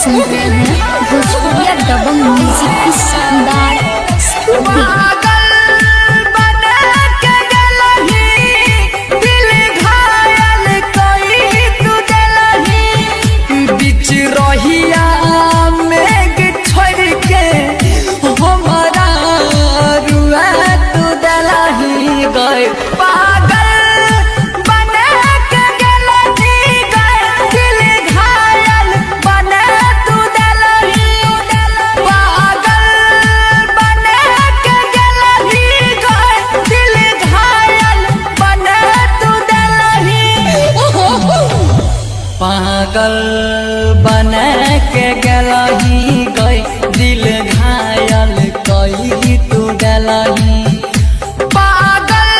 सुन रहे हैं भोजपुरिया दबंग म्यूजिक की शानदार स्तुति। पागल बना के गेलही, दिल घायल कई तू देलही। बीच रहिया मेघ छोड़ के हमरा रुआ तू देलही गए। पागल बना के गेलही गए, दिल घायल बना तू देलही। पागल बना के गेलही गए, दिल घायल बना तू देलही। पागल बना के गेलही गई, दिल घायल कई तू देलही। पागल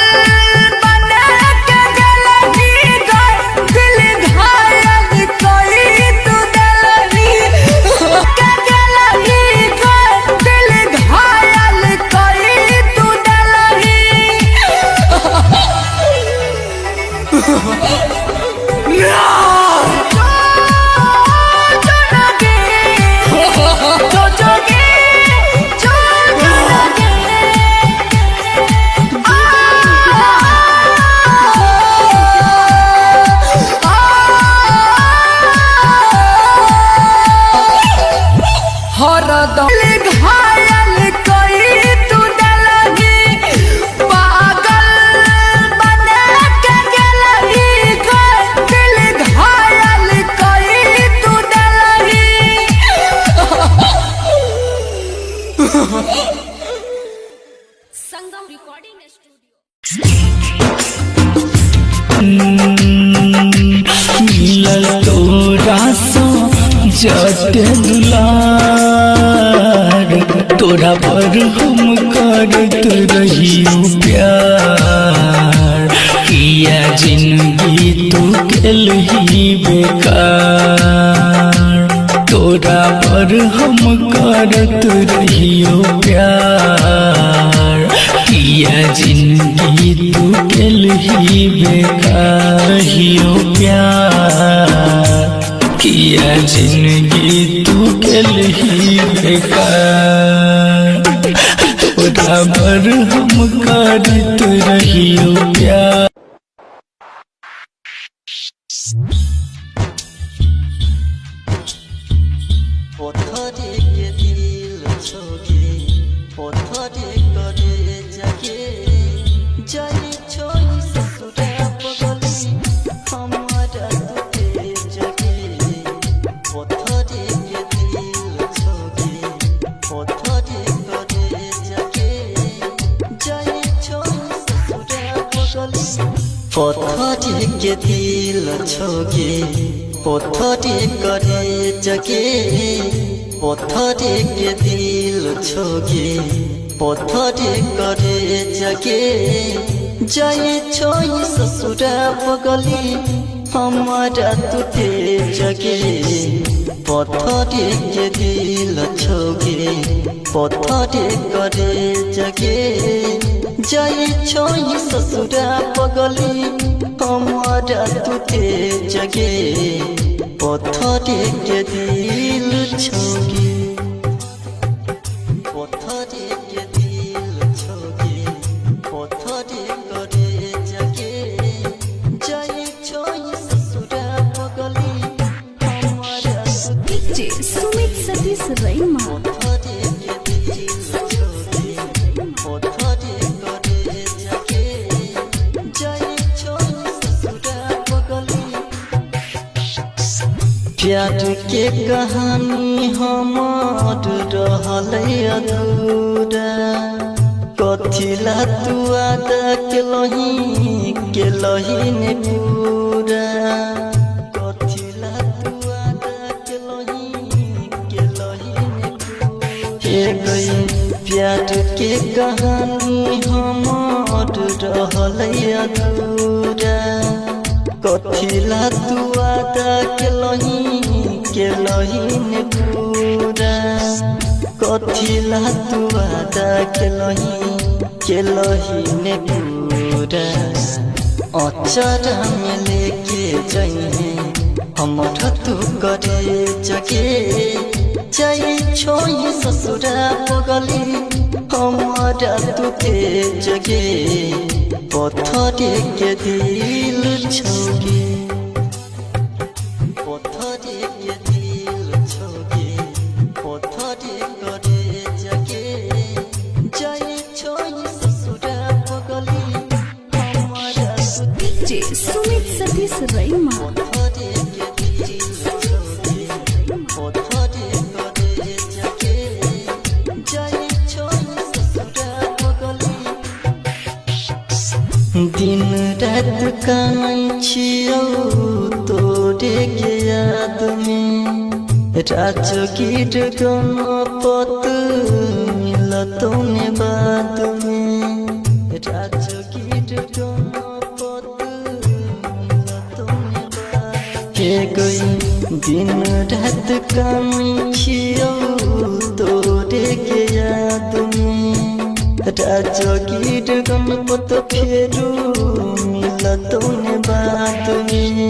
बना के गेलही गई, दिल घायल कई तू देलही। के गेलही गई, दिल घायल कई तू देलही। हरदम घायल कई तू देलही। पागल बना के गेलही गए, दिल घायल कई तू देलही। संगम रिकॉर्डिंग स्टूडियो। मिलल तोरा सो जट दुलार, तोरा पर हम करत रहियो प्यार। किया जिंदगी तू केलही बेकार, तोरा पर हम करत रहियो प्यार। किया जिंदगी तू केलही बेकार, रहियो प्यार। किया जिंदगी तू केलही बेकार, तोरा पर हम करत रहियो प्यार। पत्थरे के दिल छोगे, पत्थरे करे जगे, जाई छोई ससुरा बगली हमारा तुते जगे। पत्थरे के दिल छोगे, पत्थरे करे जगे, जाई छोई ससुरा बगली। पत्थरे के दिल छोगे, पत्थरे करे जगे, पत्थरे के दिल छोगे, पत्थरे करे जगे, जाई छोई ससुरा बगली हमारा तुते जगे। पत्थरे के दिल छोगे, पत्थरे करे जगे, जाई छोई ससुरा बगली हमारा तुते जगे। पत्थरे के दिल छोगे, पत्थरे के दिल छोगे, पत्थरे करे जगे, जाई छोई ससुरा बगली हमारा तुते डीजे सुमित सतीश रैमा। पत्थरे के दिल छोगे, पत्थरे करे जगे, जाई छोई ससुरा बगली। प्यार के कहानी हमार रहल अधूरा, कथिला तू आदा केलही केलही ने पूरा। कथिला तू आदा केलही केलही ने पूरा। हे गई प्यार के कहानी हमार रहल अधूरा, कथिला तू आदा केलही केलही ने पूरा। कथिला तू आदा केलही केलही ने पूरा। अचरा में लेके जइहे, हमर तू करे जगे जाइ छोई ससुरा पगली हमरा तू के जगे पत्थर के दिल छोगे पत्थर के दिल छोगे पत्थर करे जगे जाइ छोई ससुरा पगली हमरा तू डीजे सुमित सतीश रैमा। पत्थर के दिल छोगे पत्थर करे जगे जाइ छोई ससुरा पगली दिन रात कानै छियौ तोरे के याद में राजगीर गणपत मिलतौ ने बाद में राजगीर गणपत मिलतौ ने बाद के गई दिन रात कानै छियौ तोरे के याद में राजगीर गणपत फेरू मिलतौ ने बात में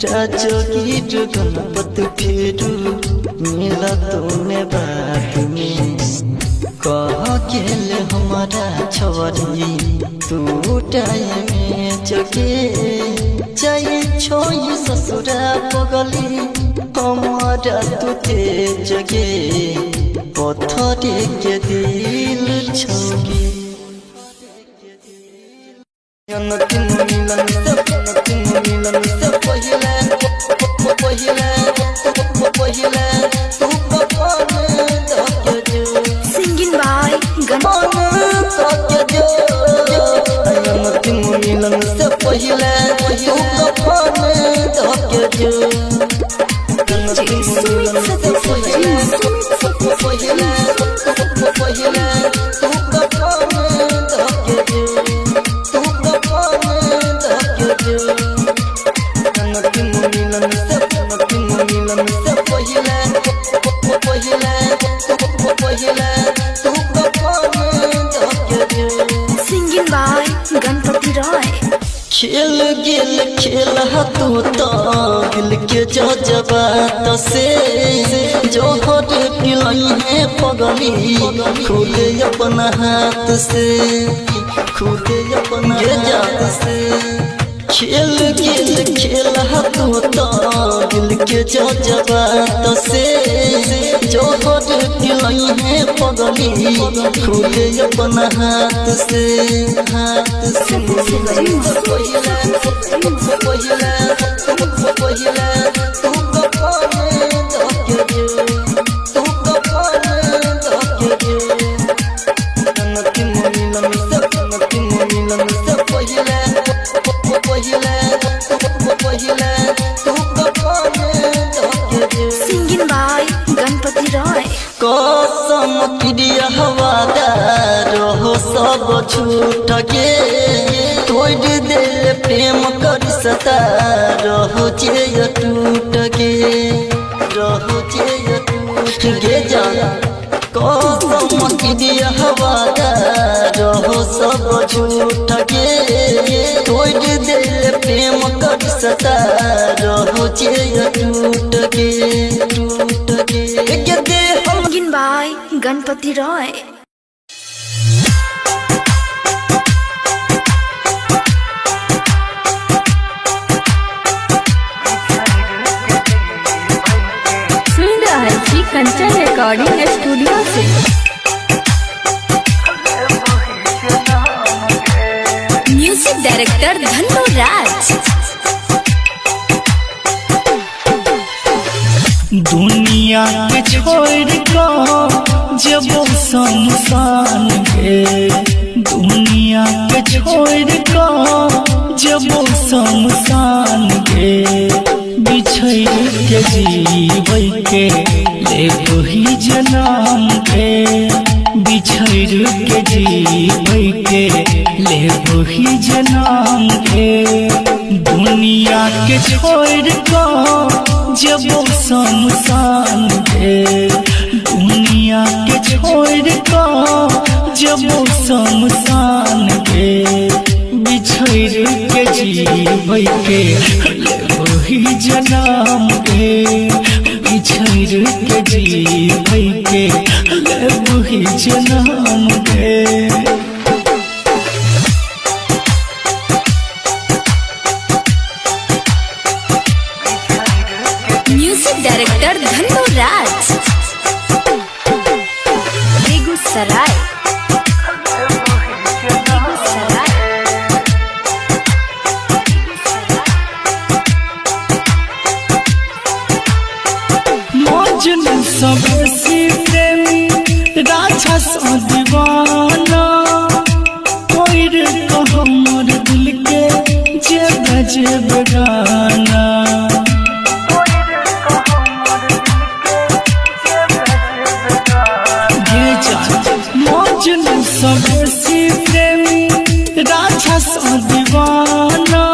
राजगीर गणपत फेरू मिलतौ ने बात में कह गेल हमारा छोरी तू टाइम जगे जाइ छोई ससुरा पगली हमारा तू जगे पत्थर के दिल छोगे अंतिम मिलन से अंतिम मिलन से पहिले पहिले पहिले तू कफन धके जो सिंगिंग बाय गण कफन धके जो अंतिम मिलन से पहिले तू कफन धके जो डीजे सुमित सतीश रैमा। सुमित सतीश पहिले पहिले तू कफन धके जो तू कफन धके जो अंतिम मिलन से अंतिम मिलन से पहिले पहिले पहिले तू कफन धके जो सिंगिंग बाय गणपति रॉय। खेल गेल खेल तू तो दिल के जज्बात से जोहर पिलई है पगली खुद अपना हाथ से खुद अपना हाथ से खेल गेल खेल तू तो दिल के जज्बात से जोहर पिलई है पगली खुद अपना हाथ से हाथ से पहिले पहिले पहिले तू कफन धके जो तू कफन धके जो अंतिम मिलन से अंतिम मिलन से पहिले पहिले पहिले तू कफन धके जो सिंगिंग बाय गणपति रॉय। कसम क्रिया हवादार हो सब झूठ के तोड़ दे प्रेम कर सता रहो जे टूट के रहो जे टूट के जा कसम क्रिया हवादार हो सब झूठ के तोड़ दे प्रेम कर सता रहो जे टूट के टूट के दे हम सिंगिंग बाय गणपति रॉय। सुन रहल छी कंचन रिकॉर्डिंग स्टूडियो से। म्यूजिक डायरेक्टर धनु राज। दुनिया के छोड़ कर जब शमशान के दुनिया के छोड़ कर जब शमशान के बिछड़ के जीवै के ले ही जन्म के बिछड़ के जीवै के ले ही जन्म के दुनिया के छोड़ कर जब शमशान के दुनिया के छोड़ कर जब शमशान के बिछड़ के जीवै के ले लेबही जनाम गे, बिछड़ के जीवै के लेबही जनाम गे। म्यूजिक डायरेक्टर धनु राज, बेगूसराय। बेगूसराय। मजनू सब से प्रेमी राजा सा दीवाना, कोई को हमर दिल के जे बजे गाना। मजनू सब से प्रेमी राजा सा दीवाना,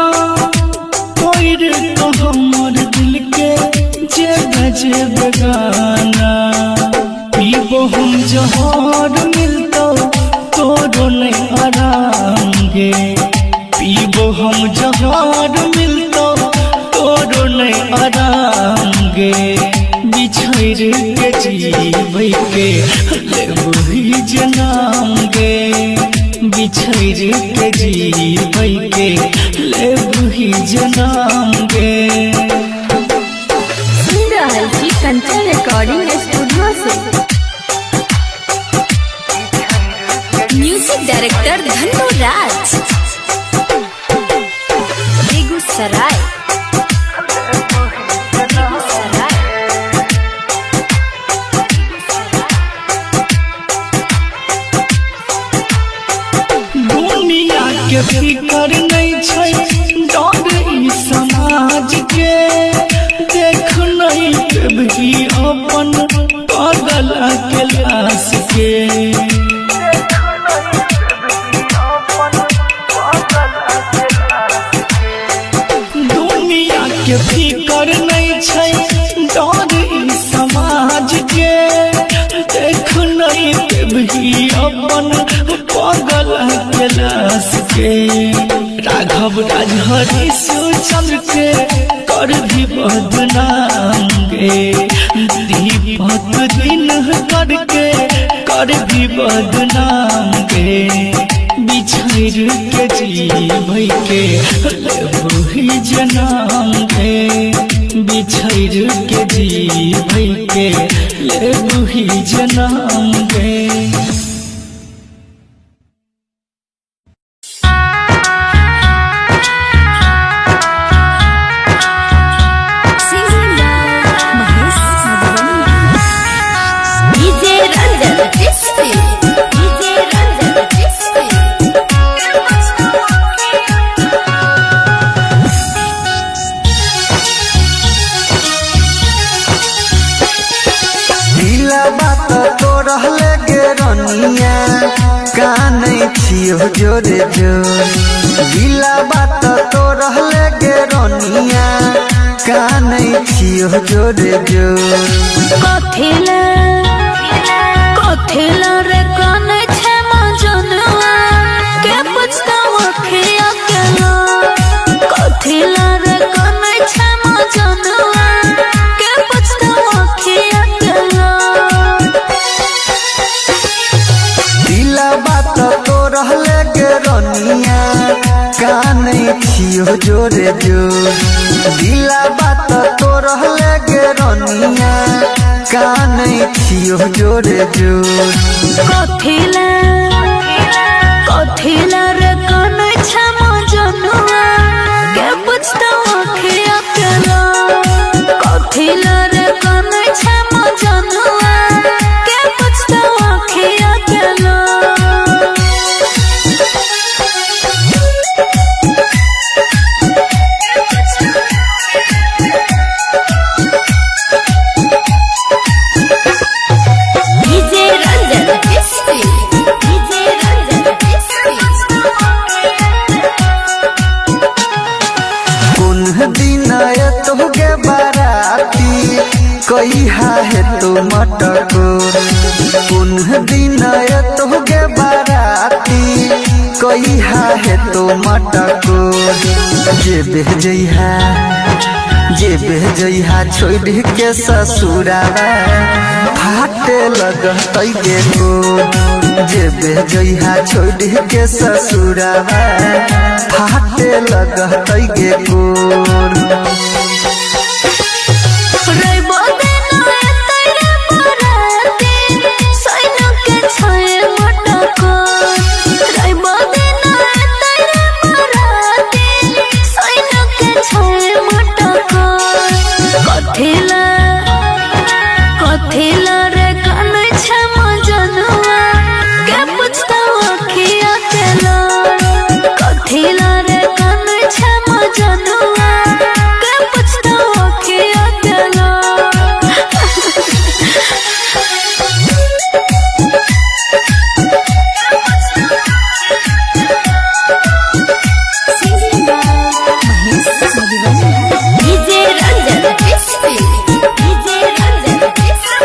कोई को हमर दिल के जे बजे गाना। पीबो हम जहर मिलतो तोरो नहीं आराम गे, पीबो हम जहर मिलतो तोरो नहीं आराम गे, बिछड़ के जीवै के लेबही जनाम गे, बिछड़ के जीवै के लेबही जनाम गे। सुन रहल छी कंचन रिकॉर्डिंग स्टूडियो से। म्यूजिक डायरेक्टर धनु राज, बेगूसराय। बेगूसराय। दुनिया के फिकर नहीं छै डर ई समाज के, देख नहीं कभी अपन पागल के लाश के। दुनिया के फिकर नहीं छै डर ई समाज के, देख नहीं कभी अपन पागल के लाश के। राघव राजहरि सुचंद्र के कर भी बदनाम गे, दीपक दिन करके कर भी बदनाम गे, बिछड़ के जीवै के लेबही जनाम गे, बिछड़ के जीवै के लेबही जनाम गे। Singing by Mahesh Madhubani. DJ Ranjan Bisfi, DJ Ranjan Bisfi. ढीला बात तो रहले गे रनिया, कानै छियो जोरे जोर। ढीला बात तो रहले गे रनिया, कानै छियो जोरे जोर। कथिला कथिला रे कानै छै मजनुआ के पुछतावा खिया केला। कथिला रे कानै छै मजनुआ के पुछतावा खिया केला। ढीला बात तो रहले गे रनिया, कानै छियो जोरे जोर। ढीला बात तो रहले गे रनिया, कानै छियो जोरे जोर। कथिला कथिला रे कानै छै मजनुआ के पुछतावा खिया केला। कथिला रे कानै छै मजनुआ के पुछतावा खिया केला। DJ Ranjan Bisfi, DJ Ranjan Bisfi. कोन दिन एतो गे बाराती, कहिया हेतो मटको। कोन दिन एतो गे बाराती, कहिया हेतो मटको। जेबे जइहा जेबे जइहा छोड़ के ससुरावा फाटे लगतै गे कोर। जेबे जइहा छोड़ के ससुरावा फाटे लगतै गे कोर। कथिला रे कान छम जनुआ के पुछता अखिया के लाल। कथिला रे कान छम जनुआ के पुछता अखिया के लाल। Singing by Mahesh Madhubani. DJ Ranjan SP. DJ Ranjan SP.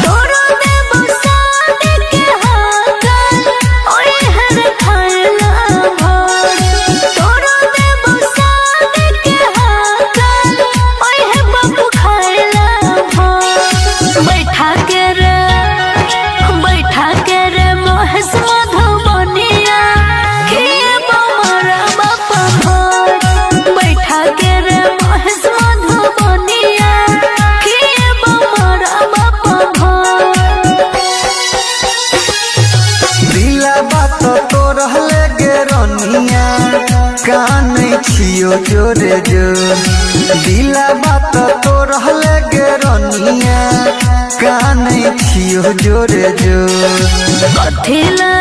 तोरो देबो साद के हाकल, ओए हर खाना भोर। तोरो देबो साद के हाकल, ओए है बाबू खाना भोर। बैठा के रे, बैठा के रे महेश मधुबनिया, खिएबो मोरा बाप भोर। बैठा के रे महेश मधुबनिया, खिएबो मोरा बाप भोर। दिला बात तो रहले गे रनिया कानै छियो जोरे जोर। दिला बात तो रहले गे रनिया कानै छियो जोरे जोर। कथिला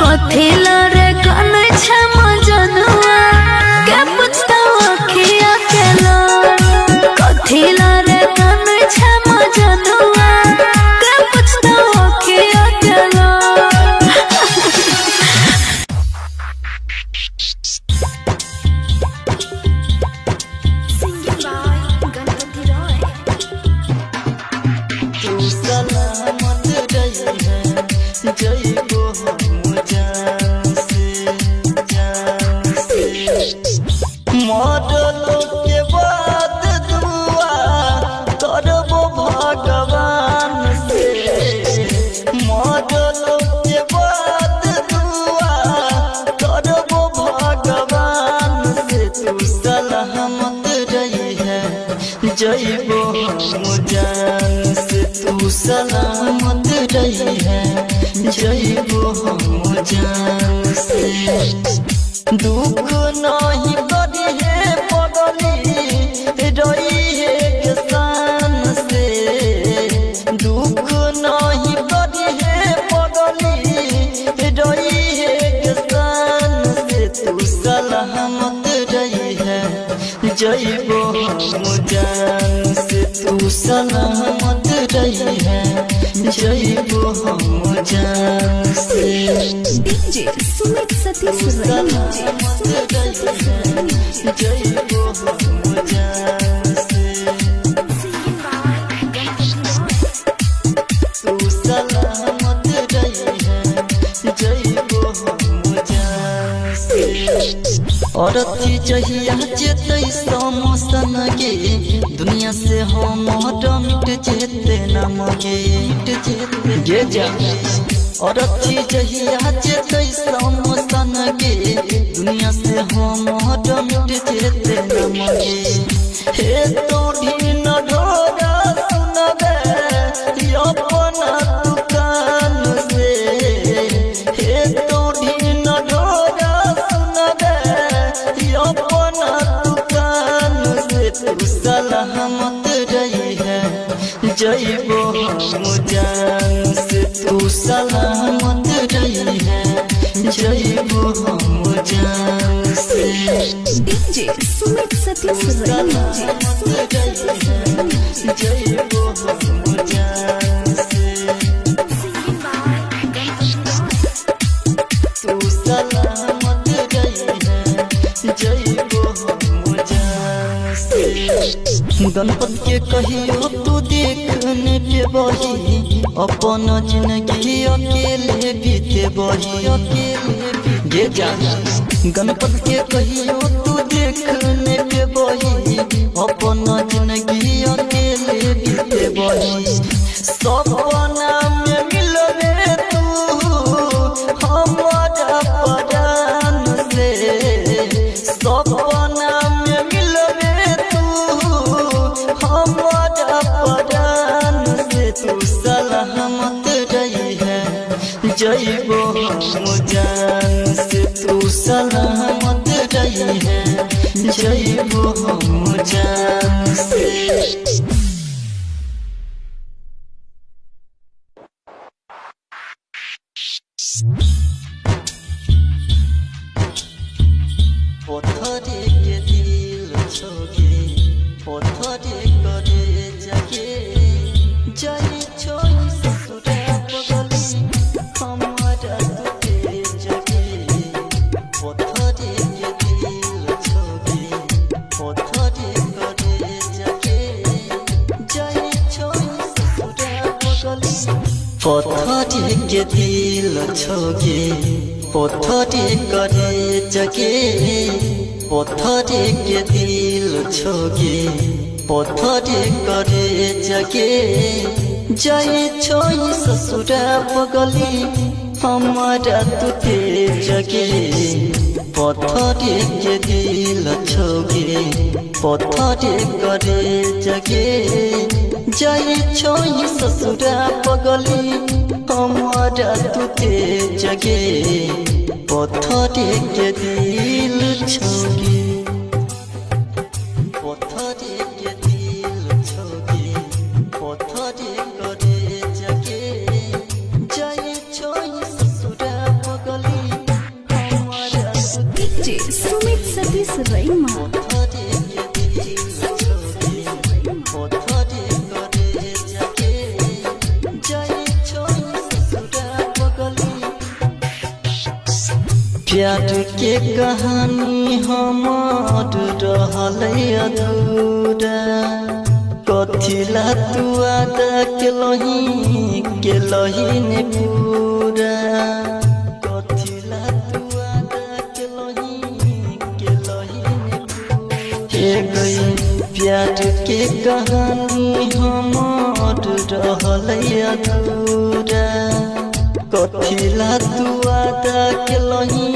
कथिला रे कान छम जनुआ के पुछता अखिया के लाल। कथिला रे कान छम जनुआ के पुछता अखिया के लाल। Singing by Ganpati Roy. तू सलामत रही है जइबो हम जान से, जान से। मरल के बाद दुआ करबो भगवान से। मरल के बाद दुआ करबो भगवान से। तू सलामत रही है जइबो हम जान से। तू सलामत रही है जइबो हम जान से। दुख नहीं करी है पगली रही है किसान से। दुख नहीं करी है पगली रही है किसान से। तू सलामत रही है जइबो हम जान से। तू सलामत रही है जइबो हम जान से। DJ Sumit Satish Rai. सलामत रही है जइबो हम जान से। Singing by Ganpati Roy. तू सलामत रही है जइबो हम जान से। औरत जहिया जेतै समसन गे दुनिया से हम मिट जेते नाम गे मिट जेते गे जा। औरत जहिया जेतै समसन गे दुनिया से हम मिट जेते नाम गे। हे तो ढीन ढोरा सुनबे अपना दुकान से। हे तो ढीन ढोरा सुनबे अपना दुकान से। तू सलामत रही है जइबो हम जान से। तू सलामत रही है जइबो हम जान से। DJ Sumit Satish Rai. सलामत रही है जइबो हम जान से। Singing by Ganpati Roy. तू सलामत रही है जइबो हम जान से। गणपति के कहियो तू देखने पे बही अपन जिंदगी अकेले बीते बही अकेले गे जा। गणपत के कहियो तू देखने पे बही अपन जिंदगी अकेले बीते बही सपना में मिलबे तू हमारा परान से सपना में मिलबे तू हमारा परान से तू सलामत रही है जइबो हम जान से तू सलामत रही है जइबो हम जान से। पत्थरे के दिल छोगे पत्थरे करे जाके जाई छोई ससुरा बगली हमारा तुते जाके पत्थरे के दिल छोगे पत्थरे करे जाके जाई छोई ससुरा बगली पत्थरे के दिल छोगे पत्थरे करे जाके पत्थरे के दिल छोगे पत्थरे करे जाके जाई छोई ससुरा बगली हमारा तुते जाके पत्थरे के दिल छोगे पत्थरे करे जाके जाई छोई ससुरा बगली हमारा तुते जाके पत्थरे के दिल छोगे पत्थरे के दिल छोगे पत्थरे करे जाके जाई छोई ससुरा बगली हमारा डीजे सुमित सतीश रैमा पत्थरे के दिल छोगे पत्थरे करे जाके जाई छोई ससुरा बगली प्यार के कहानी हमार रहल अधूरा कथिला तू आदा केलही केलही ने पूरा कथिला तू आदा केलही केलही ने पूरा हे गई प्यार के कहानी हमार रहल अधूरा कथिला तू आदा केलही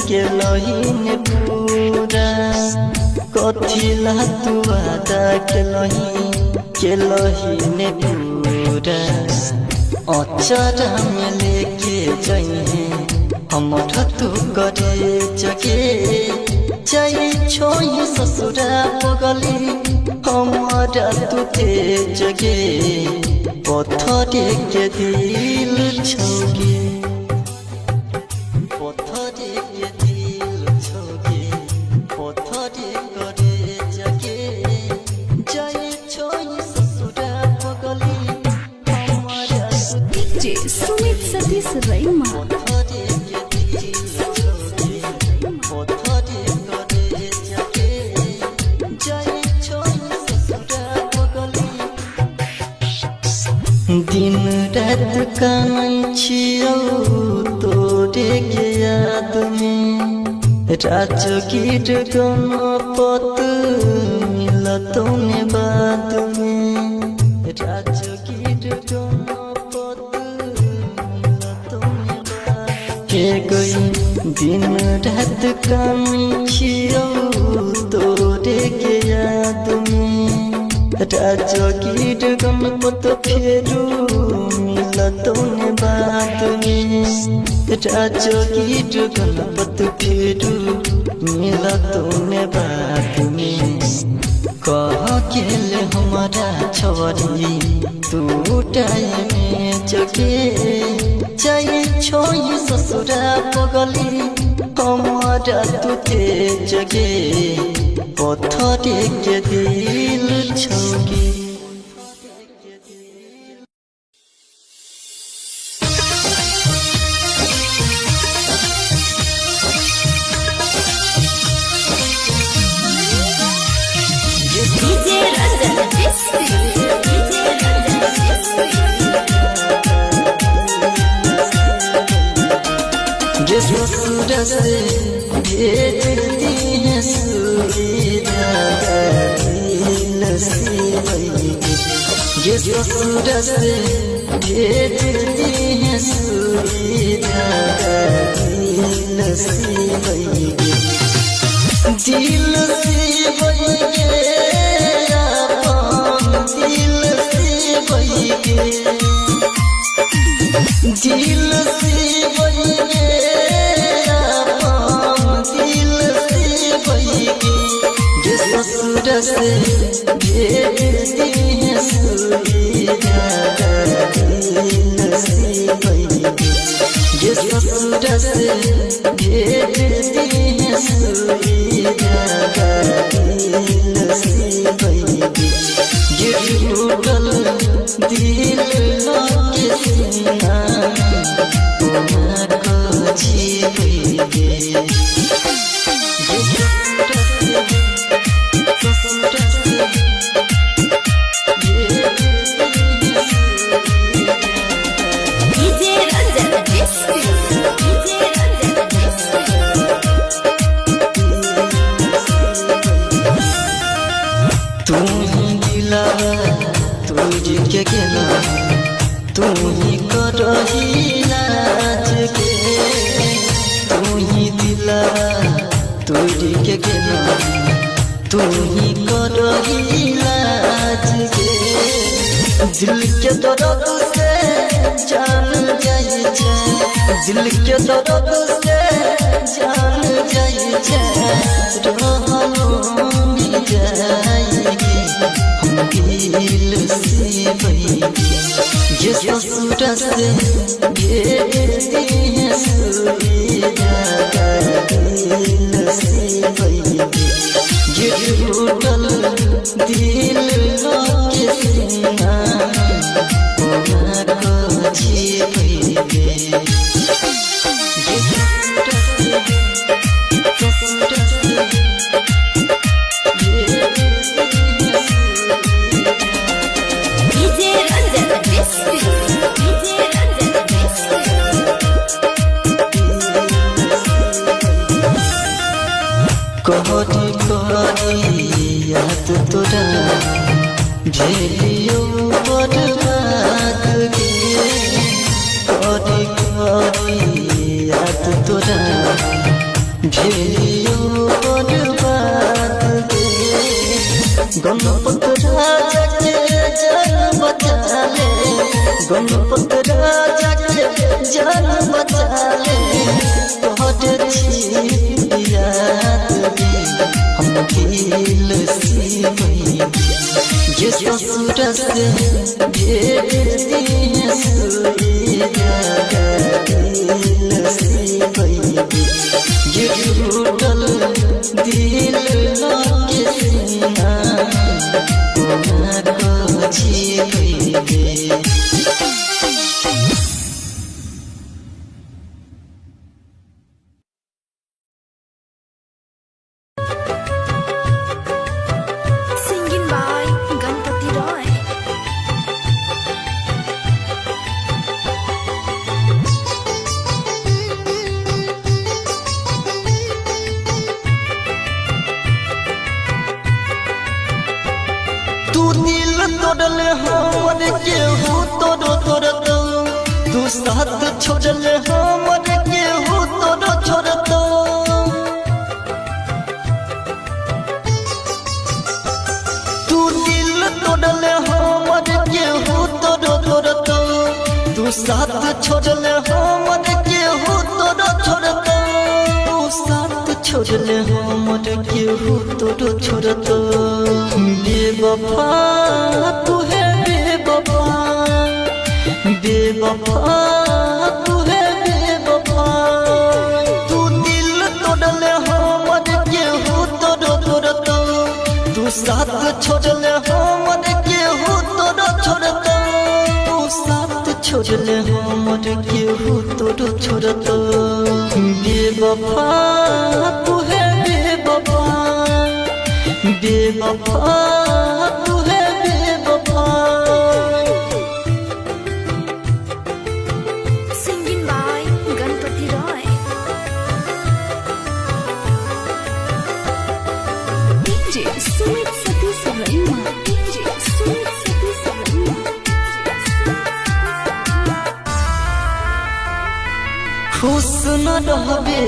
केलही ने पूरा कथिला तू आदा केलही केलही ने पूरा अचरा में लेके जइहे हमर तू करे जगे जाई छोई ससुरा बगली हमारा तुते जगे पत्थरे के दिल छोगे पत्थरे के दिल छोगे पत्थरे करे जगे जाई छोई ससुरा बगली हमारा डीजे सुमित सतीश रैमा पत्थरे के दिल छोगे पत्थरे करे जगे जाई छोई ससुरा बगली दिन रात कानै छियौ तोरे के याद में राजगीर गणपत मिलतौ ने बाद में राजगीर गणपत मिलतौ ने बाद के गई दिन रात कानै छियौ तोरे के याद में राजगीर गणपत फेरू मिलतौ ने बाद में राजगीर गणपत फेरू मिलतौ ने बाद में कह गेल हमारा छवरी तू टाइम में जगे जाई छोई ससुरा बगली हमारा तुते जगे पत्थरे के दिल छोगे। डीजे रंजन मिस्त्री डीजे रंजन मिस्त्री गे ससुर से भेज दी है सुई धागा दिल सिबैगे। गे ससुर से भेज दी है सुई धागा दिल सिबैगे। दिल सिबैगे अपन दिल सिबैगे। दिल सिबैगे अपन दिल सिबैगे। गे ससुर से भेज दी है सुई धागा दिल सिबैगे। गे ससुर से भेज दी है सुई धागा दिल सिबैगे। गे टूटल दिल के सीना कोना को जीबैगे। गे ससुर से भेज दी है सुई धागा। DJ Ranjan DJ Ranjan. तू ही दिलावा तुझ के गेला तू ही करही नाच के। तू ही दिलावा तुझ के गेला तू ही करही नाच के। दिल के दर्द से जान जाइ छै। दिल के दर्द से जान जाइ छै। रहलो जाएगी हम दिल सिबैगे। गे ससुर से भेज दी है सुई धागा दिल सिबैगे। गे टूटल दिल के सीना कोना को जीबैगे। गे ससुर से भेज दी है सुई धागा। DJ Ranjan DJ Ranjan. कहरी कहरी याद तोरा भेलियो बर्बाद गे। कहरी कहरी याद तोरा भेलियो बर्बाद गे। गणपत राजा के जान बचा ले। गणपत राजा के जान बचा ले। तोहर छी याद गे हम दिल सिबैगे। गे ससुर से भेज दी है सुई धागा दिल सिबैगे। गे टूटल दिल के सीना कोना को जीबैगे। Singing by Ganpati Roy. तू दिल तोड़ल हमर केहू तोड़ो तोड़तो। तू साथ छोड़ल हमर केहू तोड़ो छोड़तो। तू दिल तोड़ल हमर केहू तोड़ो तोड़तो। तू साथ छोड़ल हमर केहू तोड़ो छोड़तो। तू साथ छोड़ल हमर केहू तोड़ो छोड़तो। बेवफा तू है बेवफा। बेवफा तू है बेवफा। तू दिल तोड़ल हमर केहू तोड़ो तोड़तो। तू साथ छोड़ल हमर केहू तोड़ो छोड़तो। तू साथ छोड़ल हमर केहू तोड़ो छोड़तो। बेवफा तू है बेवफा। बेवफा तू है बेवफा। Singing by Ganpati Roy. खुश न रहबे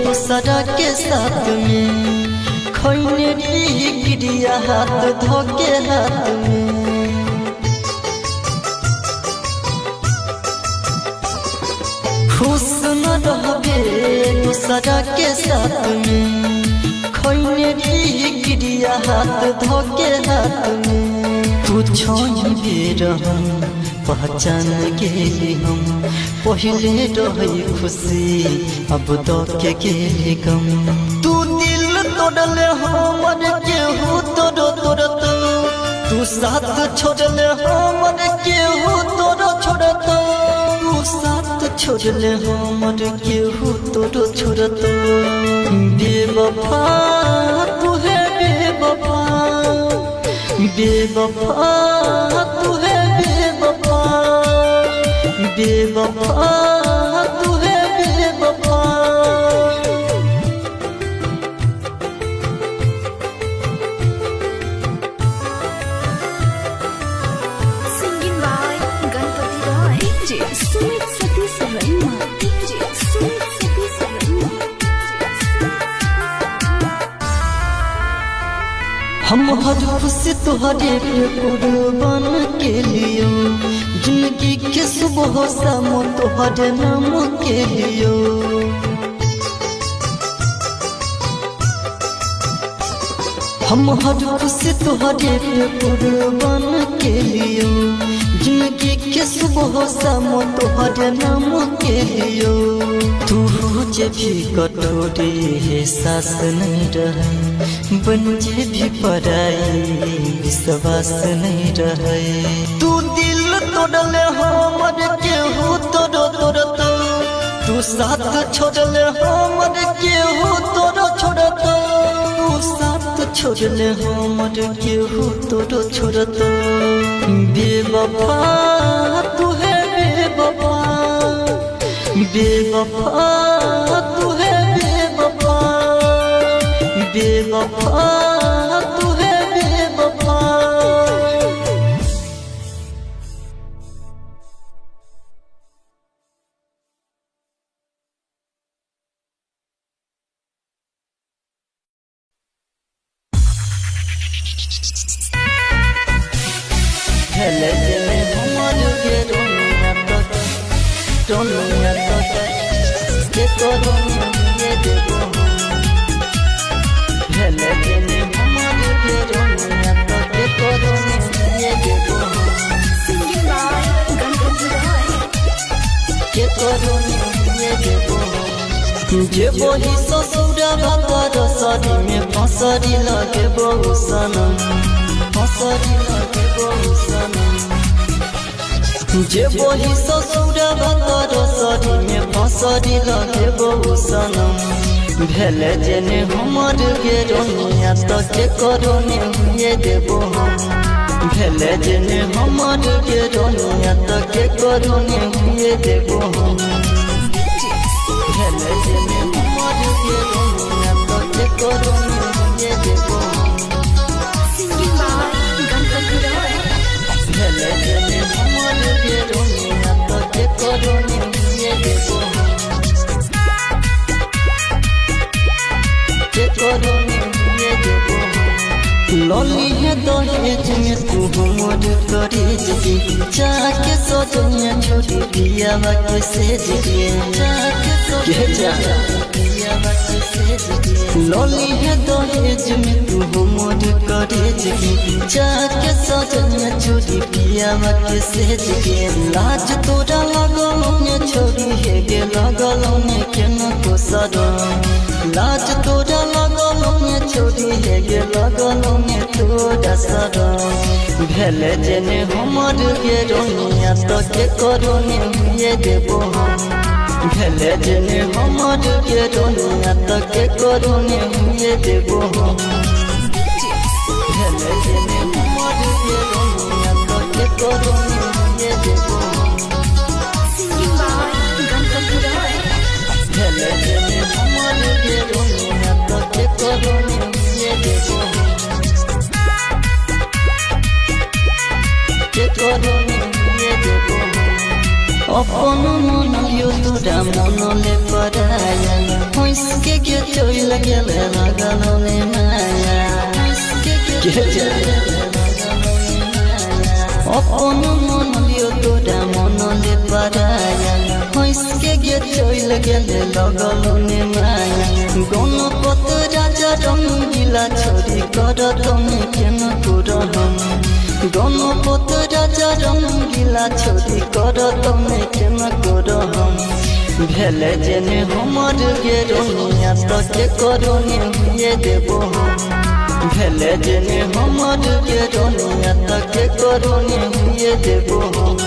दूसरा के साथ में, खैने री गिरिया हाथ धोके हाथ में। खुश न रहबे दूसरा के साथ में, खैने री गिरिया हाथ धोके हाथ में। तू छोड़ बेर हम पहचान गेली हम, पहले रही खुशी अब तो के गेली गम। तू दिल तोड़ले हमर केहू तोड़ तोड़त, तू साथ छोड़ले हमर केहू तोड़ छोड़त, तू साथ छोड़ले हमर केहू तोड़ छोड़त। बेवफा तू है बेवफा, बेवफा तू है बेवफा, बेवफा तू है बेवफा। Singing by Ganpati Roy. DJ Sumit Satish Raima. DJ Sumit Satish Raima. हम हर खुशी तुहरे पे कुर्बान के लियो, जिंदगी के सुबह शाम तुहरे नाम के लियो। हम हर खुशी तुहरे पे कुर्बान के लियो, जिंदगी के सुबह शाम तुहरे नाम के लियो। तू जे भी कठोरे है सास नहीं रहे, बन जे भी पराई विश्वास नहीं रहे। तू दिल तोड़ले हमर केहू तोड़ तोड़त, तू साथ छोड़ले हमर केहू तोड़ छोड़त, तू साथ छोड़ले हमर केहू तोड़ छोड़त। बेवफा तू है बेवफा, बेवफा तू है बेवफा, बेवफा तू है बेवफा। हेले जेने हमर के रोनिया तक, रोनिया तक के करोनिया ये देबो। हेले जेने हमर के रोनिया तक के करोनिया ये देबो। Singing by Ganpati Roy. के करोनिया ये देबो। जे बोही ससुरा भातर सरी में फसरी लगे बहु सनम, फसरी लगे बहु सनम। जे बोही ससुरा भातर सरी में फसरी लगे बहु सनम। भेले जेने हमर के रोनिया त के करोने हुए देबो हम। भेले जेने हमर के रोनिया त के करोने हुए देबो हम। भेले जेने हमर के रोनिया त के करोने हुए देबो हम। Singing by Ganpati Roy. भेले जेने हमर के रोनिया त के करोने हुए देबो हम। के करोने हुए देबो हम। लली है दहेज में तू हमर करेज के, जाके सजनिया छोड़ी पियावा के सेज के, जाके सजनिया पियावा के सेज के। लली है दहेज में तू हमर करेज के, जाके सजनिया छोड़ी पियावा के सेज के। लाज तोरा लगल ने छोड़ी हे गे लगल ने केना को सरम, लाज तोरा लगल ने छोड़ी हे गे लगल ने तोरा सरम। भेले जेने हमर के रोनिया त के करोने हुए देबो हम। भेले जेने हमर के रोनिया त के करोने हुए देबो हम। भेले जेने हमर के रोनिया त के करोने हुए देबो हम। Singing by Ganpati Roy. भेले जेने हमर के रोनिया त के करोने हुए देबो हम। के करोने हुए देबो हम। अपन मन लियो तोरा मन ले पराया हंस के के चल गेले लगल ने माया के अपन मन लियो तोरा मन ले पराया हंस के के चल गेले लगल ने माया गणपत राजा रंगीला छोरी कर तमे केन कुरहम गणपत राजा रंगीला छोरी कर तमे केन कुरहम भेले जेने हमर गे रोनिया तके करोने हुए देबो हम भेले जेने हमर गे रोनिया तके करोने हुए देबो हम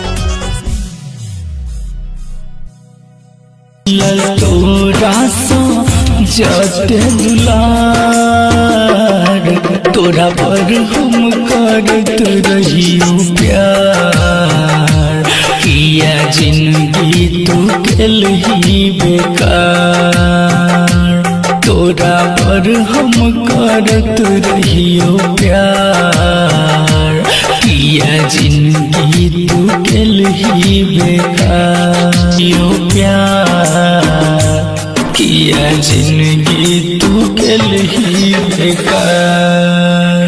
तोरा सो जते दुलार तोरा पर हम करत रहियो प्यार किया जिंदगी तू केलही बेकार तोरा पर हम करत रहियो प्यार किया जिंदगी तू केलही बेकार यो प्यार किया जिंदगी तू केलही बेकार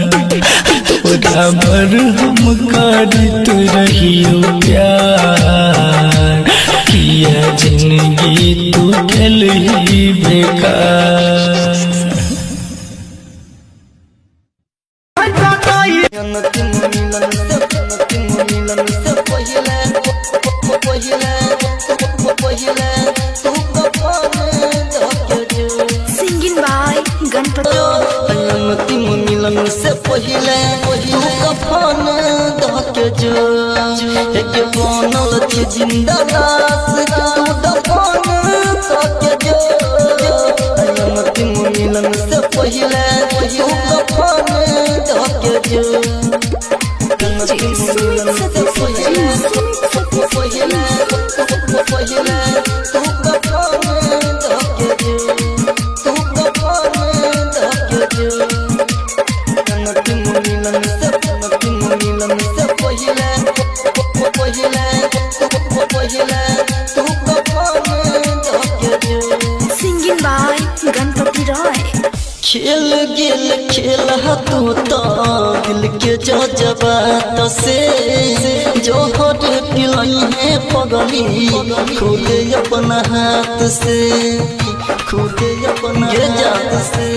तोरा पर हम करत रहियो प्यार किया जिंदगी तू केलही बेकार। अंतिम मिलन से अंतिम मिलन से पहिले पहिले पहिले तू कफन धके जो सिंगिंग बाय गणपति अंतिम मिलन से पहिले तू कफन धके जो एक बनल छी जिंदा लाश तू दफन धके जो अंतिम मिलन से पहिले तू कफन धके जो सिंगिंग बाय गणपति रॉय खेल गेल खेल तू तो दिल के जज्बात से जोहर पिलई है पगली खुद अपना हाथ से खुद अपना हाथ से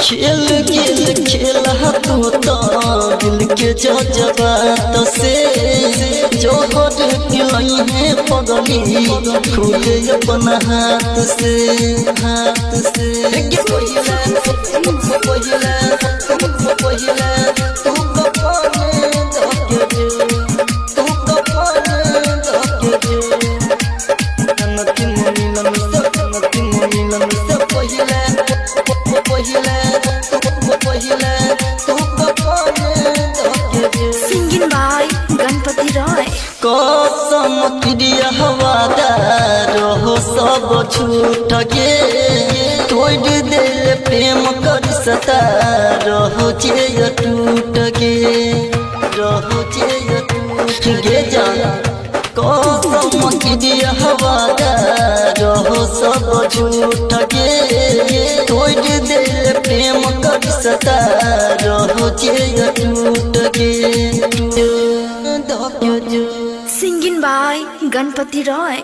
खेल गेल खेल तू तो दिल के जज्बात से जोहर पिलई है पगली खुद अपना हाथ से हाथ से सिंगिंग बाय गणपति रॉय कसम क्रिया हवादार हो सब छूट गे तोड़ दिल प्रेम कर सता रहो जे टूट गे रहो जे टूट गे जान कसम क्रिया हवादार हो सब झूठ गे तोड़ दिल प्रेम कर सता रहो जे टूट गे सिंगिंग बाय गणपति रॉय।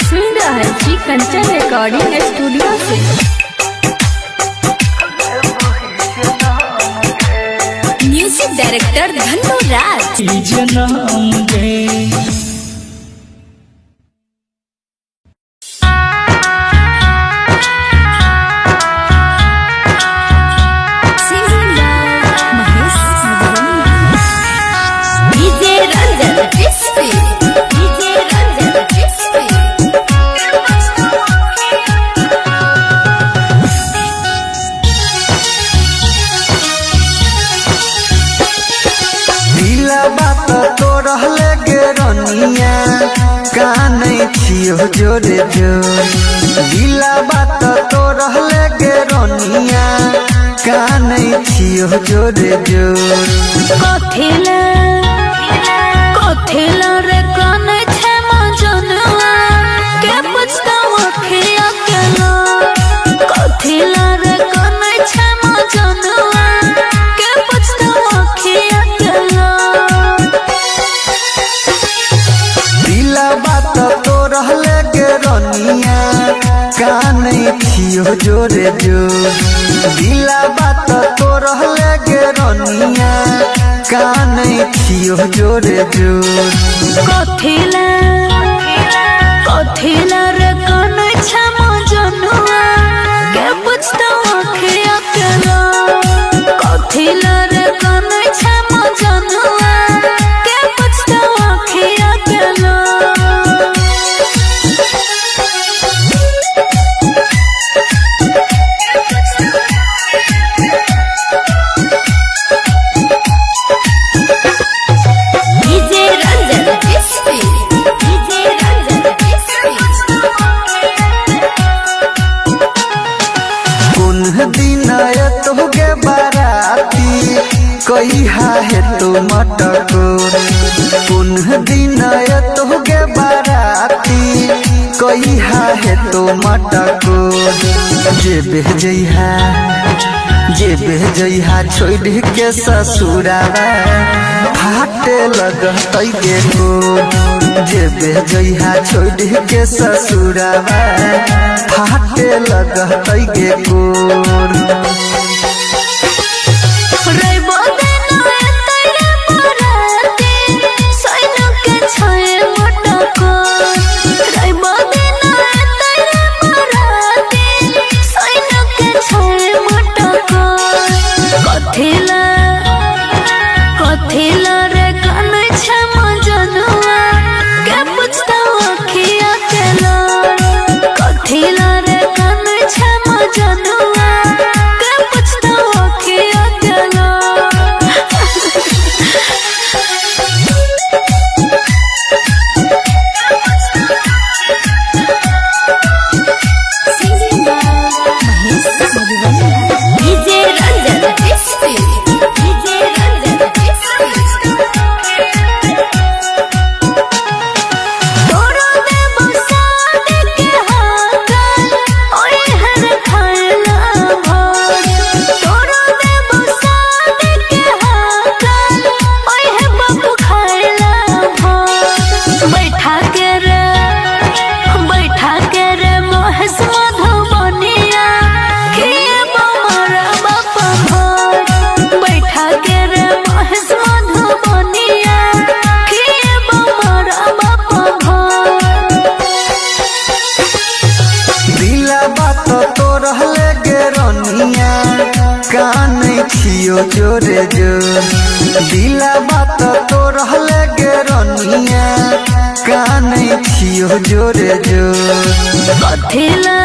सुन रहल छी कंचन रिकॉर्डिंग स्टूडियो से। म्यूजिक डायरेक्टर धन्नो राज। जनम गे singing by Mahesh Madhubani. DJ Ranjan Bisfi. DJ Ranjan Bisfi. दिला बात तो रहले गे रनिया कानै छियो जोरे जोर दिला बात तो रहले छियो जोरे जोर। कथिला कथिला रे कानै छै मजनुआ के पुछतौ अखिया के लोर। कथिला रे कानै छै मजनुआ के पुछतौ अखिया के लोर। दिला बात तो रहले गे रनिया कानै छियो जोरे जोर। दिला बात तो रहले गे रनिया कानै छियो जोरे जोर। कथिला कथिला रे कानै छै मजनुआ के पुछतौ अखिया के लोर। कथिला रे कानै छै मजनुआ के पुछतौ अखिया के लोर। DJ Ranjan SP, DJ Ranjan SP. कोन दिन एतोगे बाराती कहिया हेतो मटकोर। कोन दिन एतोगे बाराती कहिया हेतो मटकोर। जेबे जइहा जेबे जइहा छोड़ के ससुरावा फाटे लगतै गे कोर। जेबे जइहा छोड़ के ससुरावा फाटे लगतै गे कोर। रइबो देना एतै रे बराती, सैनो के छै मोटकोर। रइबो देना एतै रे बराती, सैनो के छै मोटकोर। कथिला कथिला रे कानै छै मजनुआ के पुछतौ अखिया के लोर। कथिला रे कानै छै मजनुआ के पुछतौ अखिया के लोर। Singing by Mahesh Madhubani. DJ Ranjan SP, DJ Ranjan SP. तोरो देबो साद के हाकल, ओए हर खाना भोर। तोरो देबो साद के हाकल, ओए हे बाबू खाना भोर। बैठा के रे बैठा के रे महेश मधुबनिया खिएबो मोरा बाप भोर। बैठा के रे महेश मधुबनिया खिएबो मोरा बाप भोर। दिला बात तो रहले गे रनिया कानै छियो जोरे जोर। दिला बात तो रहले गे रनिया कानै छियो जोरे जोर। कथिला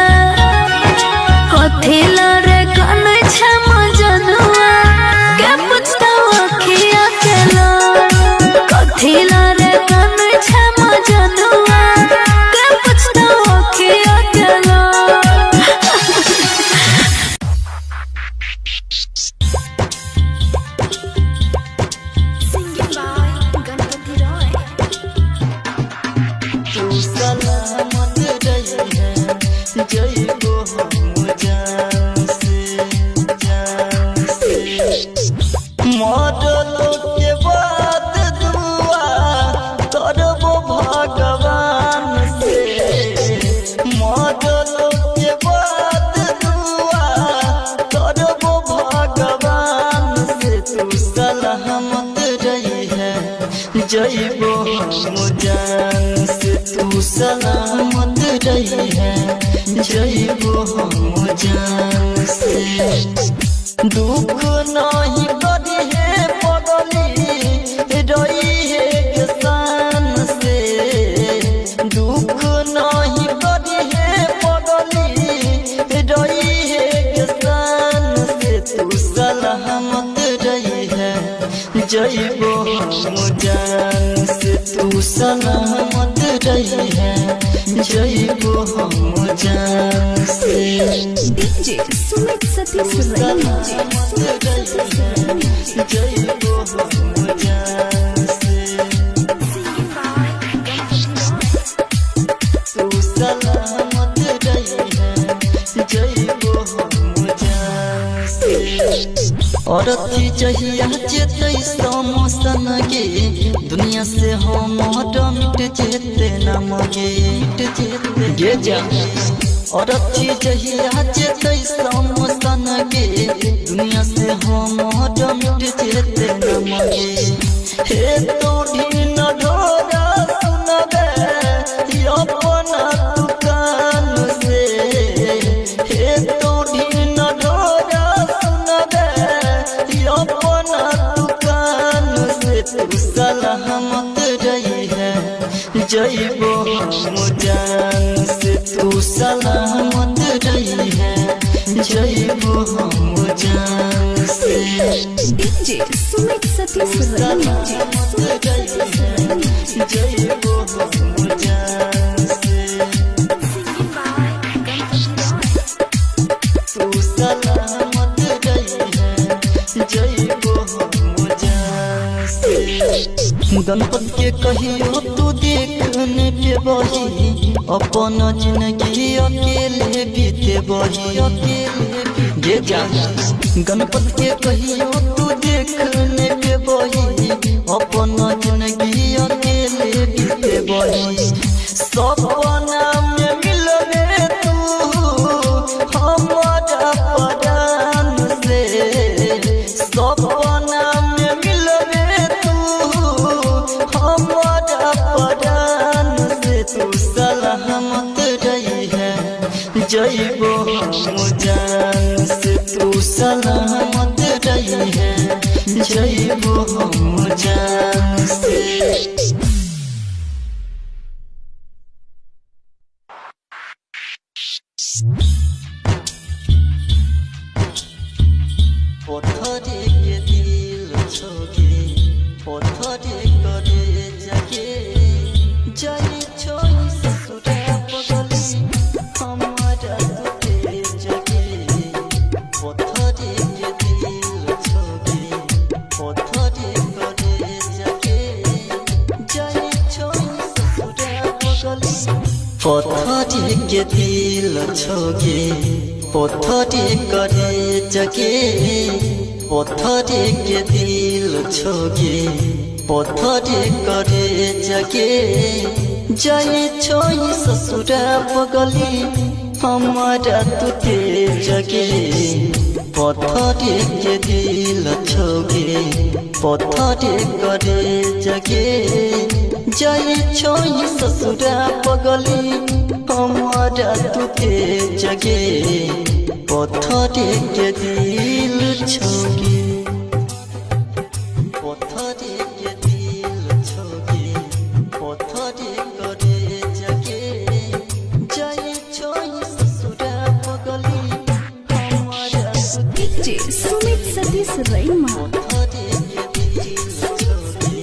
कथिला रे कानै छै मजनुआ के पुछतौ अखिया के लोर। कथिला रे कानै छै मजनुआ के पुछतौ अखिया के लोर। Singing by Ganpati Roy. तू सलामत रहिहे जइबो हम जान से जान से। मरलो के बाद दुआ करबो भगवान से। मरलो के बाद दुआ करबो भगवान से। तू सलामत रहिहे जइबो हम जान से। तू सलामत रहिहे जइबो हम जान से। दुख नहीं करिहे पगली रहिहे गे शान से। दुख नहीं करिहे पगली रहिहे गे शान से। तू सलामत रहिहे जइबो हम जान से। तू सलामत रहिहे जइबो हम जान से। डीजे सुमित सतीश रैना। सलामत रही है जइबो हम जान से। तू सलामत रही है जइबो हम जान से। औरत जहिया जेतै समसन गे, दुनिया से हम मिट जेते नाम गे, मिट जेते गे जा। औरत जहिया जेतै समसन गे, दुनिया से हम मिट जेते नाम गे। हे तोढ़ी न ढोरा सुनबे अपना दुकान से, हे तोढ़ी न ढोरा सुनबे अपना दुकान से। तू सलामत रही है जइबो हम जान से। तू सलामत रही है जइबो हम जान से। डीजे सुमित सतीश रैना। सलामत रही है जइबो हम जान से। तू सलामत रही है जइबो हम जान से। गणपत के कहियो तू देखने पे बही, अपन जिंदगी अकेले बीते बही, अकेले गे जा। गणपत के कहियो तू देखने पे बही, अपन जिंदगी अकेले बीते बही। सपना में मिलबे तू हमारा परान से, सपना में मिलबे तू हमारा परान से। तू सलामत रही है जइबो हम जान से। तू सलामत रही है जइबो हम जान से। पत्थरे के दिल छोगे, पत्थरे करे जगे, जाई छोई ससुरा पगली हमारा तुते जगे। पत्थरे के दिल छोगे, पत्थरे करे जगे, जाई छोई ससुरा पगली। पत्थरे के दिल छोगे, पत्थरे करे जगे, पत्थरे के दिल छोगे, पत्थरे करे जगे, जाई छोई ससुरा पगली हमारा तुते जगे। पत्थरे के दिल छोगे, पत्थरे करे जगे, जाई छोई ससुरा पगली हमारा तुते जगे। पत्थरे के दिल छोगे, पत्थरे के दिल छोगे, पत्थरे करे जगे, जाई छोई ससुरा पगली हमारा डीजे सुमित सतीश रैना। पत्थरे के दिल छोगे,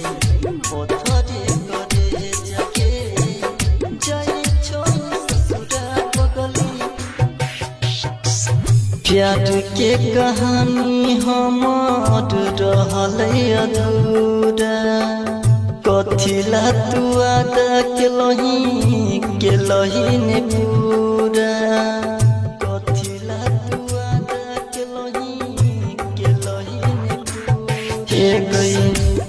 पत्थरे करे जगे, जाई छोई ससुरा पगली। प्यार के कहानी हमार रहलै अधूरा, कथिला तू आदा केलही केलही ने पूरा, कथिला तू आदा केलही केलही ने पूरा। हे गई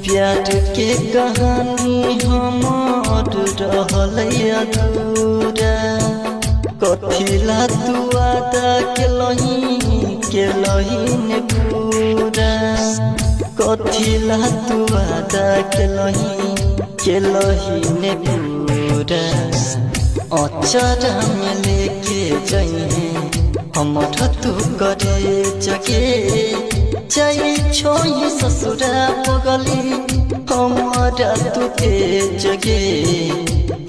प्यार के कहानी हमार रहलै अधूरा, कथिला तू आदा केलही केलही ने पूरा, कथिला तू आदा केलही केलही ने पूरा। अचरा में लेके जइहे हमर तू करे जगे, जाई छोई ससुरा पगली हमारा तुते जगे।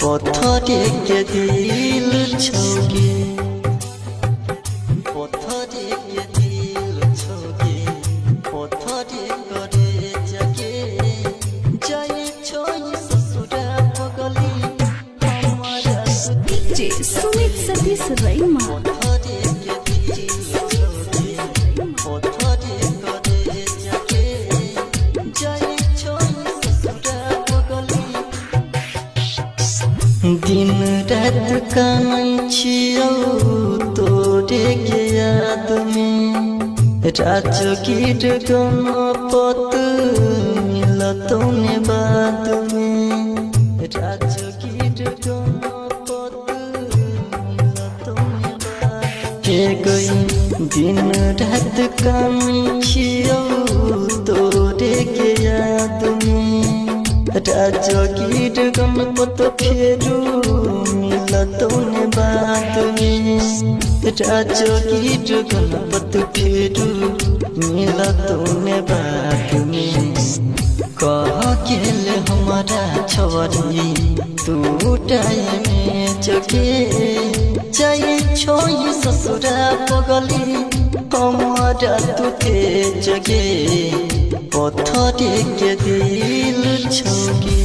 पत्थरे के दिल छोगे, पत्थरे के दिल छोगे, पत्थरे करे जगे, जाई छोई ससुरा पगली हमारा डीजे सुमित सतीश रैमा। पत्थरे के कानै छियौ तोरे के याद में राजगीर गणपत मिलतौ ने बाद में राजगीर गणपत मिलतौ ने बाद के गई दिन रात कानै छियौ तोरे के याद में राजगीर गणपत फेरू मिलतौ ने बाद में राजगीर गणपत फेरू मिलतौ ने बाद में कह गेल हमारा छवरी तू टाइम जगे जाइ छोई ससुरा पगली हमारा तू जगे पत्थर के दिल छोगे।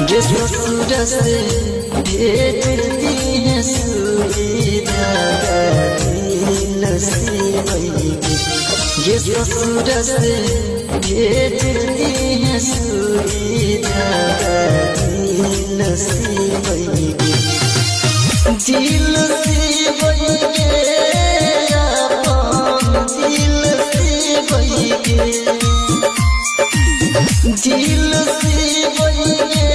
जे ससुर से भेज दी है सुई धागा दिल सिबैगे जे ससुर से भेज दी है सुई धागा दिल सिबैगे दिल सिबैगे अपन दिल सिबैगे दिल सिबैगे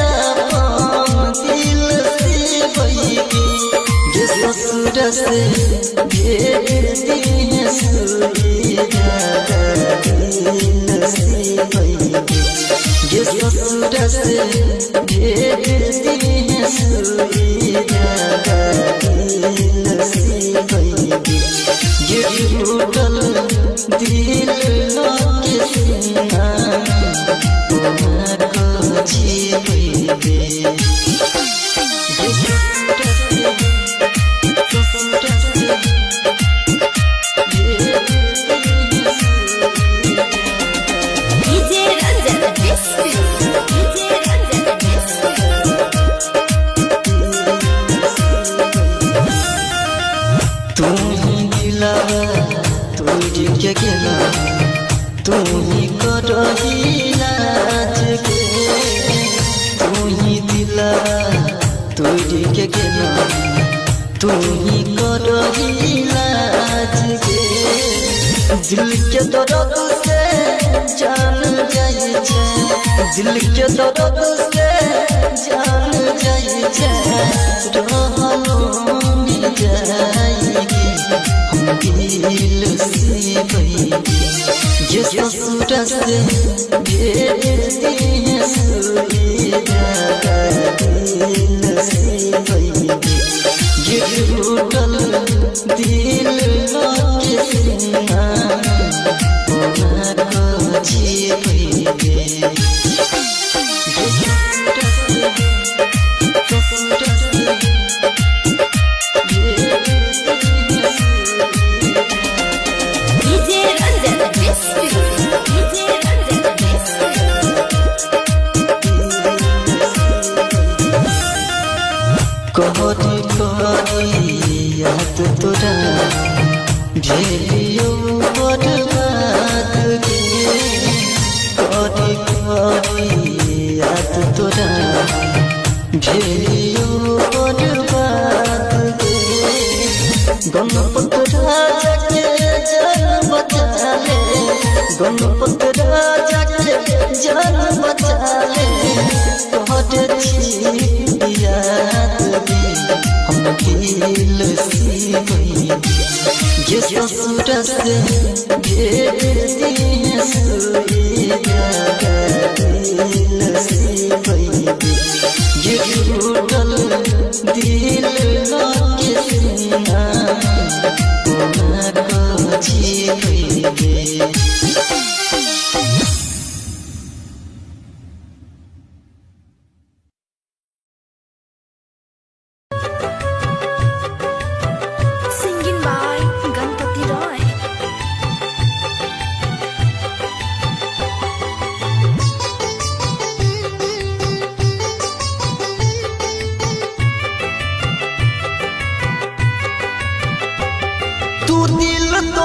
अपन दिल सिबैगे जे ससुर से भेज दी है सुई धागा दिल सिबैगे जे ससुर से भेज दी है सुई धागा दिल सिबैगे जे टूटल दिल के सीना कोना जीबैगे जे ससुर से डीजे रंजन डीजे रंजन तू ही दिलावा तोड़ के गेला तू ही करही लाज के तू ही दिलावा तोड़ के गेला तू ही करही लाज के दिल के दर्द से जान जाइ छै दिल के दर्द से जान जाइ छै रहलो मिल जाएगी हम दिल सिबैगे जे ससुर से भेज दी है सुई धागा दिल सिबैगे जे टूटल दिल के सीना कोना जीबैगे जे ससुर से डीजे रंजन डीजे रंजन कहरी कहरी याद तोरा भेलियो बर्बाद गे कहरी कहरी याद तोरा भेलियो बर्बाद गे गणपत राजा के जान बचा ले गणपत राजा के जान बचा ले तोहर छी याद गे हम दिल सिबैगे जे ससुर से भेज दी है सुई धागा दिल सिबैगे जे टूटल दिल के सीना कोना जीबैगे। Singing by Ganpati Roy.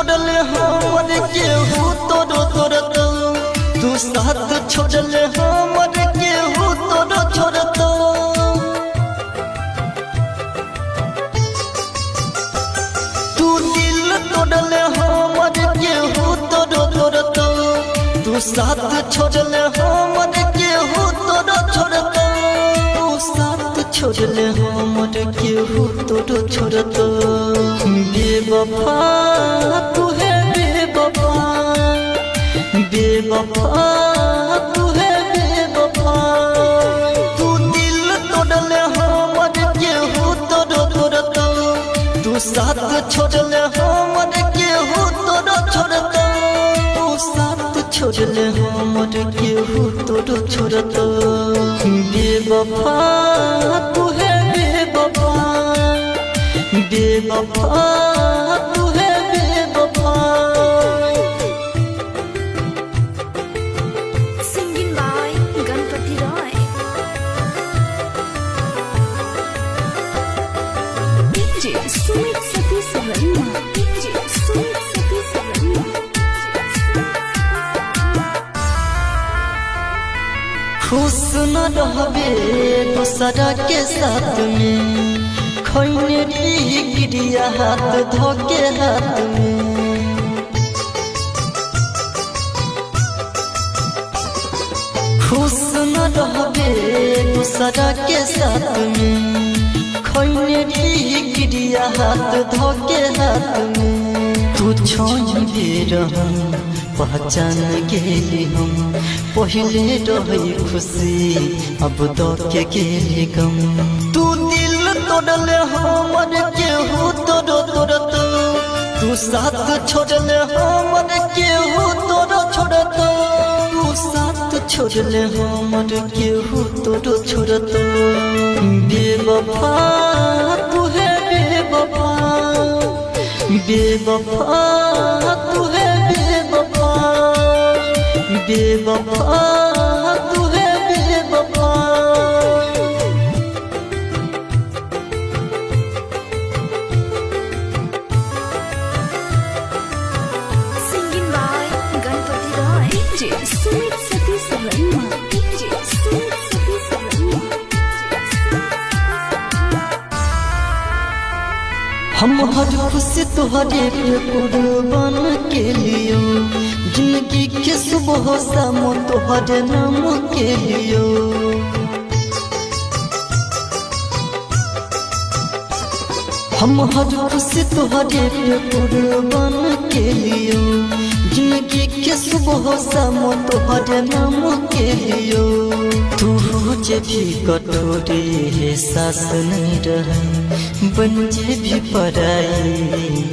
तोड़ले हमर केहू तोरो तोड़तौ, तू साथ छोड़ले हमर केहू तोरो छोड़तौ। तू दिल तोड़ले हमर केहू तोरो तोड़तौ, तू साथ छोड़ले हमर केहू तोरो छोड़तौ। तू साथ छोड़ले हमर केहू तोरो छोड़तौ। बेवफा तू है बेवफा, बेवफा तू है बेवफा। तू दिल तोड़ले हमर केहू तोरो तोड़तौ, तू साथ छोड़ले हमर केहू तोरो छोड़तौ। तू साथ छोड़ले हमर केहू तोरो छोड़तौ। बेवफा तू है बेवफा, बेवफा तू है बेवफा। Singing by Ganpati Roy. DJ Sumit Satish Verma, DJ Sumit Satish Verma. खुश न रहबे दोसरा के साथ में, खैने क्रिया हाथ धोके हाथ में। खुश न रहबे दोसरा के साथ में, खैने क्रिया हाथ धोके हाथ में। तू छोड़बे रहम पहचान गेली हम, पहले रही खुशी अब तो के गेली गम। तू दिल तोड़ले हमर केहू तोरो तोड़तौ, तू साथ छोड़ले हमर केहू तोरो छोड़तौ। तू साथ छोड़ले हमर केहू तोरो छोड़तौ। बेवफा तू है बेवफा, बेवफा तू है बेवफा, बेवफा तू है बेवफा। Singing by Ganpati Roy. DJ Sumit Satish Verma, DJ Sumit Satish Verma. हम हर खुशी तुहरे पे कुर्बान के लियो, जिंदगी के सुबह शाम तुहरे नाम के लियो। हम हर खुशी तुहरे पे कुर्बान के लियो, जिंदगी के सुबह शाम तुहरे नाम के लियो। तू जे भी कठोरे एहसास नहीं रहे, बन जे भी पराई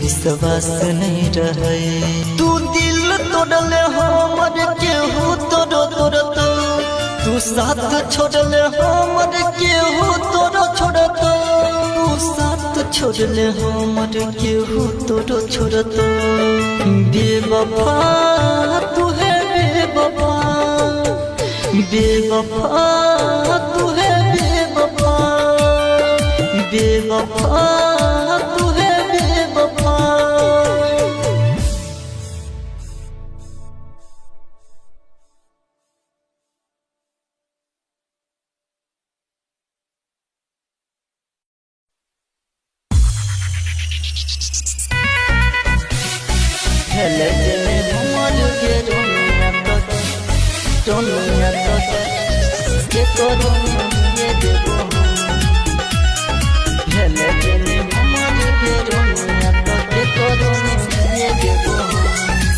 विश्वास नहीं रहे। तू दिल तोड़ले हमर केहू तोरो तोड़तौ, तू साथ छोड़ले हमर केहू तोरो छोड़तौ। तू साथ छोड़ले हमर केहू तोरो छोड़तौ। बेवफा तू है बेवफा, बेवफा तू है बेवफा, बेवफा तू है बेवफा।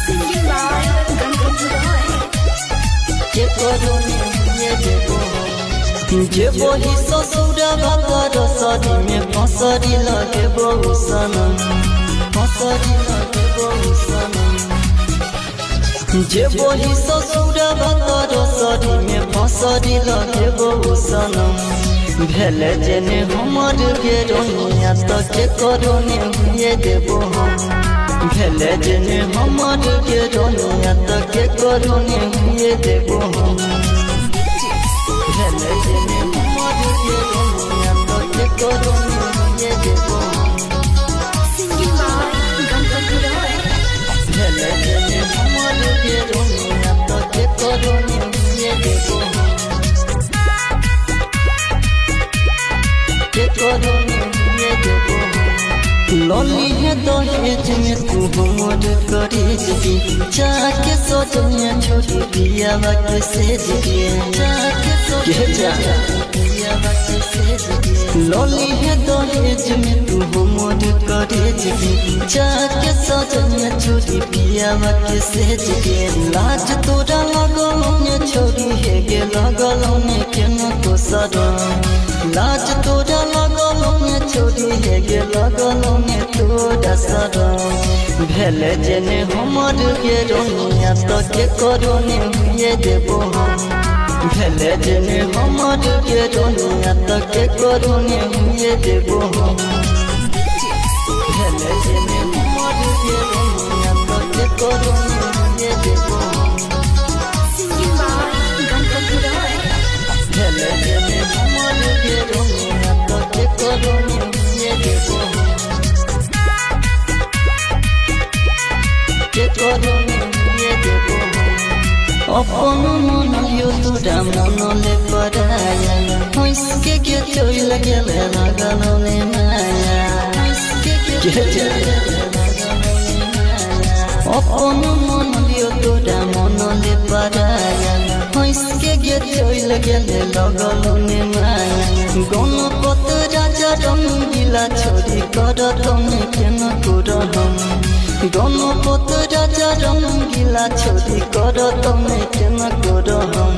Singing by Ganpati Roy. जे वही ससुरा भातर सरी में फसरी लगे बहु सनम, फसरी लगे बहु सनम। जे वही ससुरा भातर सरी में फसरी लगे बहु सनम। भेले जेने हमर के रोनिया तो के करोने हुए देबो हम। भेले जेने हमर के रोनिया तो के करोने हुए देबो हम। भेले जेने हमर के रोनिया तो के करोने हुए देबो हम। Singing by Ganpati Roy. लली है दहेज में तू हमर करेज के जाके सजनिया छोड़ी पियावा के सेज के जाके सजनिया पियावा के सेज के लली है दहेज में तू हमर करेज के जाके सजनिया छोड़ी पियावा के सेज के लाज तोरा लगल ने छोड़ी हे गे लगल ने केना को सरम लाज तोरा लगल ने छोड़ी हे गे लगल ने तोरा सरम भेले जेने हमर गे रोनिया तो के करोने हुए देबो हम भेले जेने हमर गे रोनिया तो के करोने हुए देबो हम भेले जेने हमर गे रोनिया तो के करोने हुए देबो हम सिंगिंग बाय गणपति रॉय। भेले जेने हमर गे रोनिया तो के करोने हुए देबो हम के करोने हुए देबो हम अपन मन लियो तोरा मनले पराया हंस के के चल गेले लगल ने माया हंस के के चल अपन मन लियो तोरा मनले पराया हंस के के चल गेले लगल ने माया गणपत राजा रंगीला छोड़ी कर तने केना करहम गणपत राजा रंगीला छोड़ी कर तने केना करहम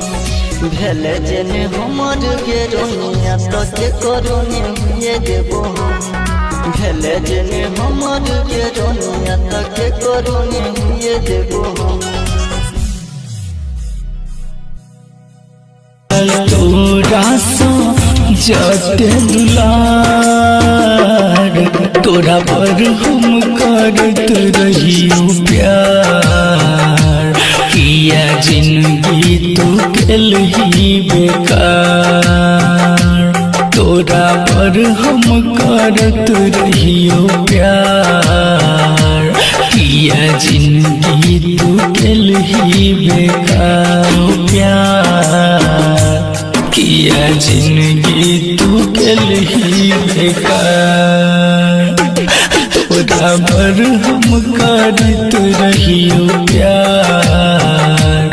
भेले जेने हमर गे रोनिया तो के करोने हुए देबो हम भेले जेने हमर गे रोनिया तो के करोने हुए देबो हम तोरा सो जते दुलार तोरा पर हम करत रहियो प्यार किया जिंदगी तू केलही बेकार तोरा पर हम करत रहियो प्यार किया जिंदगी तू केलही बेकार प्यार किया जिंदगी तू केलही बेकार तोरा पर हम करत रहियो प्यार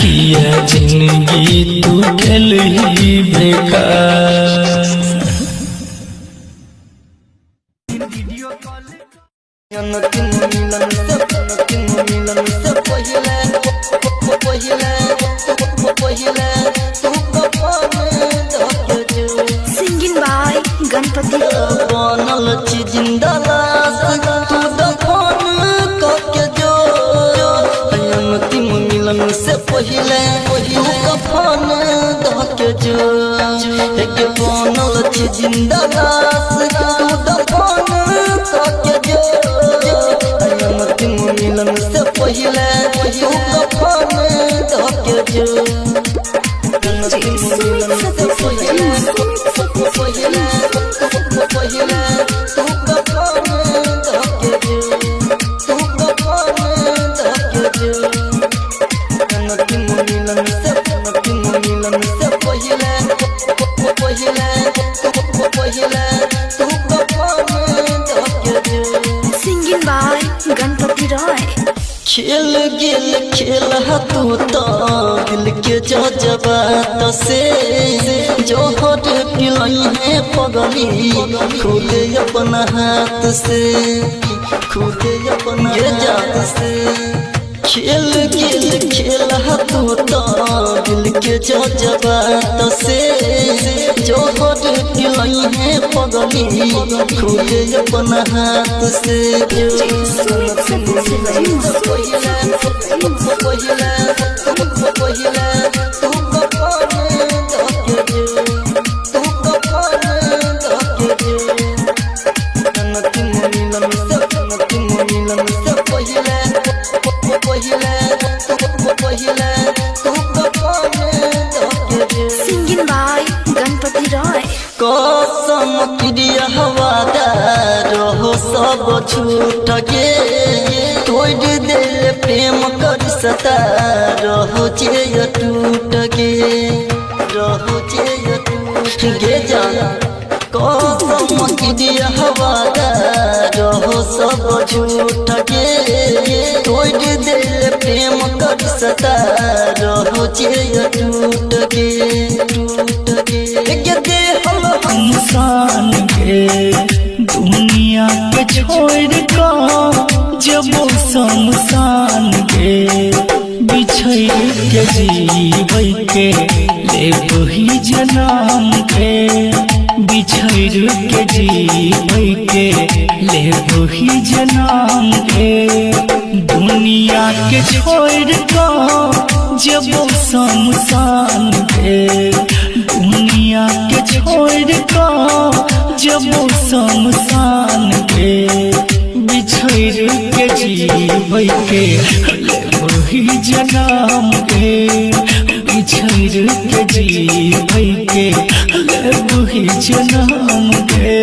किया जिंदगी तू केलही बेकार। मिलन से पहिले पहिले पहिले तू कफन धके जो सिंगिंग बाय गणपति। बनल छी जिंदा लाश तू दफन कके जो अंतिम मिलन से पहिले तू कफन धके जो एक बनल छी जिंदा लाश तू दफन कके जो अंतिम मिलन से पहिले तू कफन धके जो अंतिम मिलन से पहिले पहिले पहिले तू कफन धके जो तू कफन धके जो अंतिम मिलन से अंतिम मिलन से पहिले पहिले पहिले तू कफन धके जो। Singing by Ganpati Roy. खेल गेल खेल तू तो दिल के जज्बात से जोहर पिलई है पगली खुद अपना हाथ से खुद अपना हाथ से खेल गेल खेल तू तो दिल के जज्बात से जोहर पिलई है पगली खुद अपना हाथ से पहिले पहिले तू कफन धके जो तू कफन धके जो अंतिम मिलन से अंतिम मिलन से पहिले पहिले पहिले तू कफन धके जो। Singing by Ganpati Roy. कसम क्रिया हवादार हो सब छूट गे तोड़ दिल प्रेम कर सता रहो जे टूट गे रहो जे टूट गे जान कसम क्रिया हवादार हो सब झूठ के तोड़ दिल प्रेम कर सता रहो जे टूट के टूट के के हम इंसान के दुनिया के छोड़ का जब शमशान के बिछड़ के जीवै के लेबही जनाम के बिछड़ के जीवै के लेबही जनाम के दुनिया के छोड़ का जब शमशान के दुनिया के छोड़ का जब शमशान के बिछड़ के जीवै के लेबही जनाम के बिछड़ के जीवै के लेबही जनाम के।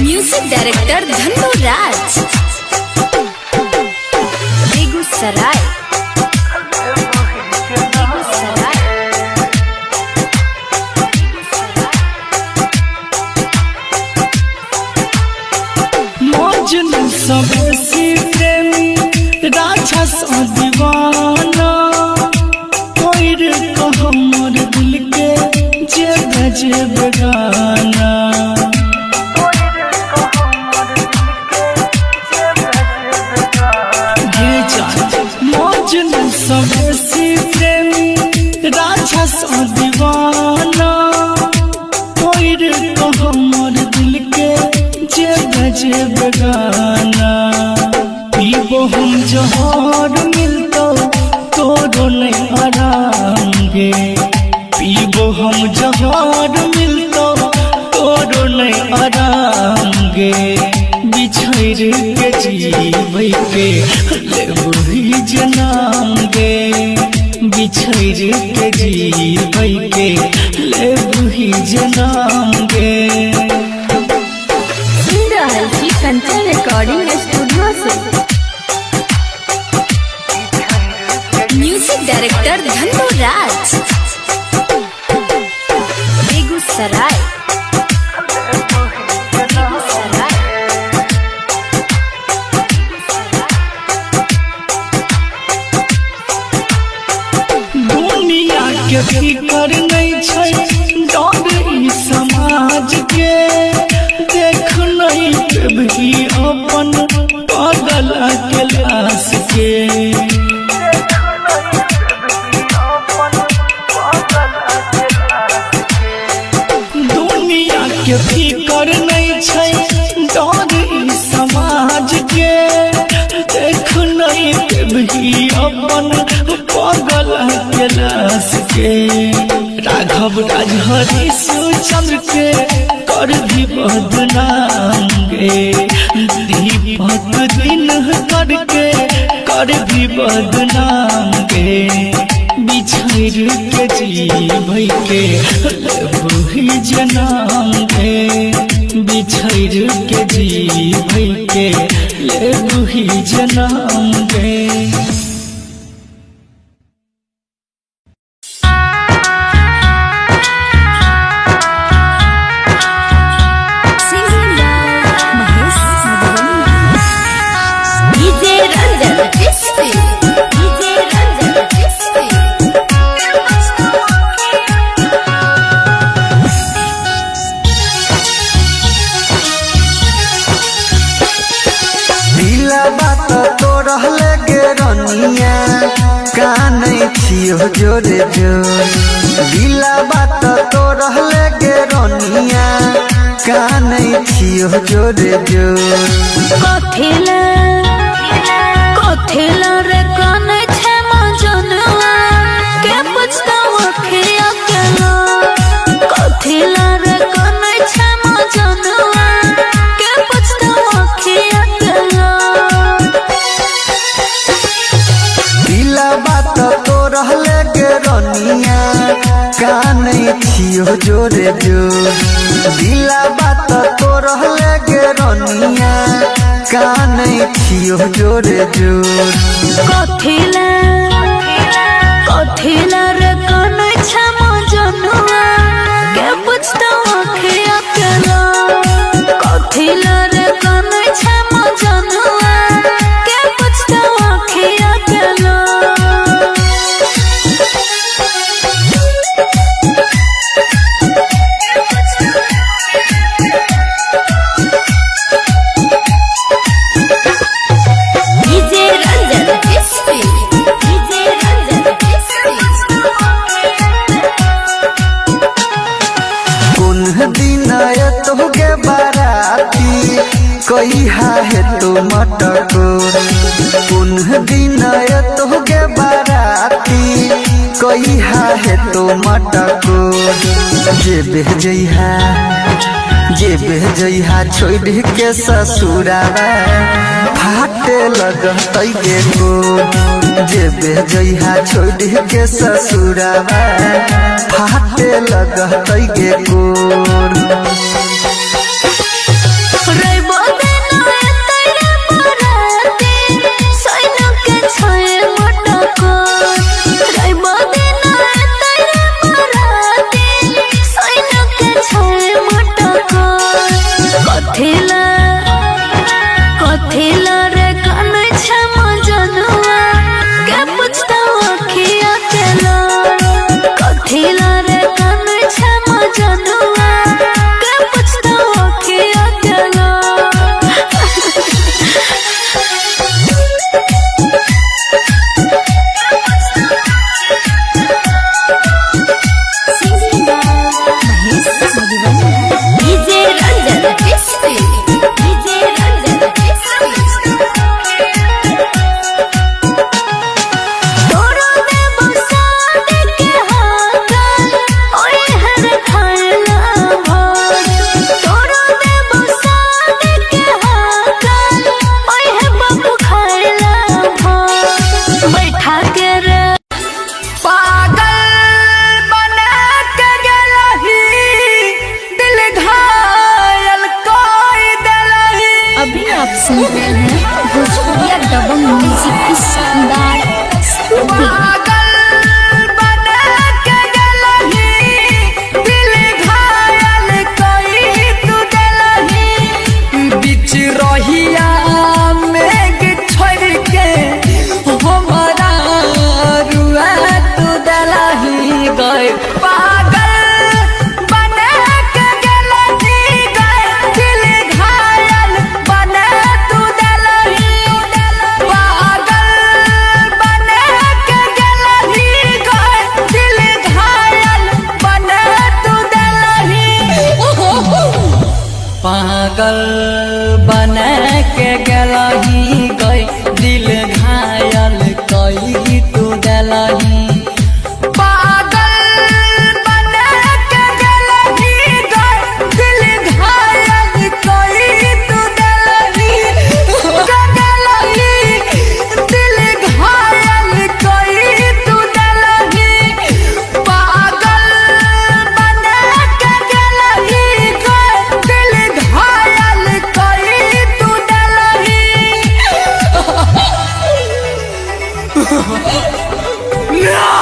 म्यूजिक डायरेक्टर धनु राज, बेगूसराय। बेगूसराय। मजनू सबसे प्रेमी राक्षस दीवाना कोई हमर दिल के जे गजब गाना गे मजनू सबसे प्रेमी राक्षस दीवाना कोई हमर दिल के जे गजब गाना पीबो हम जहर मिलतो तोरो नहीं आराम गे पीबो हम जहर मिलतो तोरो नहीं आराम गे बिछड़ के जीवै के लेबही जनाम गे बिछड़ के जीवै के लेबही जनाम गे। सुन रहल छी कंचन रिकॉर्डिंग स्टूडियो से। म्यूजिक डायरेक्टर धनु राज, बेगूसराय। बेगूसराय। दुनिया के फिकर नहीं छै डर ई समाज के देख नहीं कभी अपन पागल के लाश के दुनिया के फिकर नहीं छै डर ई समाज के देख नहीं कभी अपन पागल के लाश के राघव राज हरीश चंद्र के कर भी बदनाम गे दीपक दिन करके कर भी बदनाम गे बिछड़ के जीवै के लेबही जनाम गे बिछड़ के जीवै के लेबही जनाम गे। Singing by Mahesh Madhubani. DJ Ranjan Bisfi, DJ Ranjan Bisfi. दिला बात तो रहले गे रनिया कानै छियो जोरे जोर दिला बात तो रहले गे रनिया कानै छियो जोरे जोर कथिला कथिला रे कानै छै मजनुआ के पुछतौ अखिया के कथिला रे कानै छै मजनुआ के पुछतौ अखिया के दिला बात तो रहले गे रनिया कानै छियो जोरे जोर दिला बात तो रहले गे रनिया कानै छियो जोरे जोर कथिला कथिला रे कानै छै। कहिया हे तो मटकोर। कोन दिन एतो गे बाराती कहिया हे तो मटकोर। जेबे जइहा जेबे जइहा छोड़ के ससुरावा फाटे लगतै गे कोर। जेबे जइहा छोड़ के ससुरावा फाटे लगतै गे कोर। कथिला रे कान छम जनुआ के पुछता अखिया के लोर। कथिला रे कान छम जनुआ के पुछता अखिया के लोर। Singing by Mahesh Madhubani. DJ Ranjan Biswi. DJ Ranjan Biswi. तोरो देबो साद के हाथा ओए हर खाना भोर। तोरो देबो साद के हाथा ओए है बाबू खाना भोर। बैठा के रे पागल बना के गेलही दिल घायल कोई देलही। अभी आप सुन रहे हैं भोजपुरिया दबंग म्यूजिक की शानदार प्रस्तुति। पागल बना के गेलही दिल घायल कोई तू देलही। बीच रहिया मेघ छोड़ के हमरा रुआ तू देलही गए। पागल बना के गेलही गए दिल घायल बना तू देलही। पागल बना के गेलही गए दिल घायल बना तू देलही। पागल बना के गेलही गए दिल घायल कई तू देलही। पागल बना के गेलही गए दिल घायल कई तू देलही। गेलही दिल घायल कई तू देलही। पागल बना के गेलही गए दिल घायल कई तू देलही। No!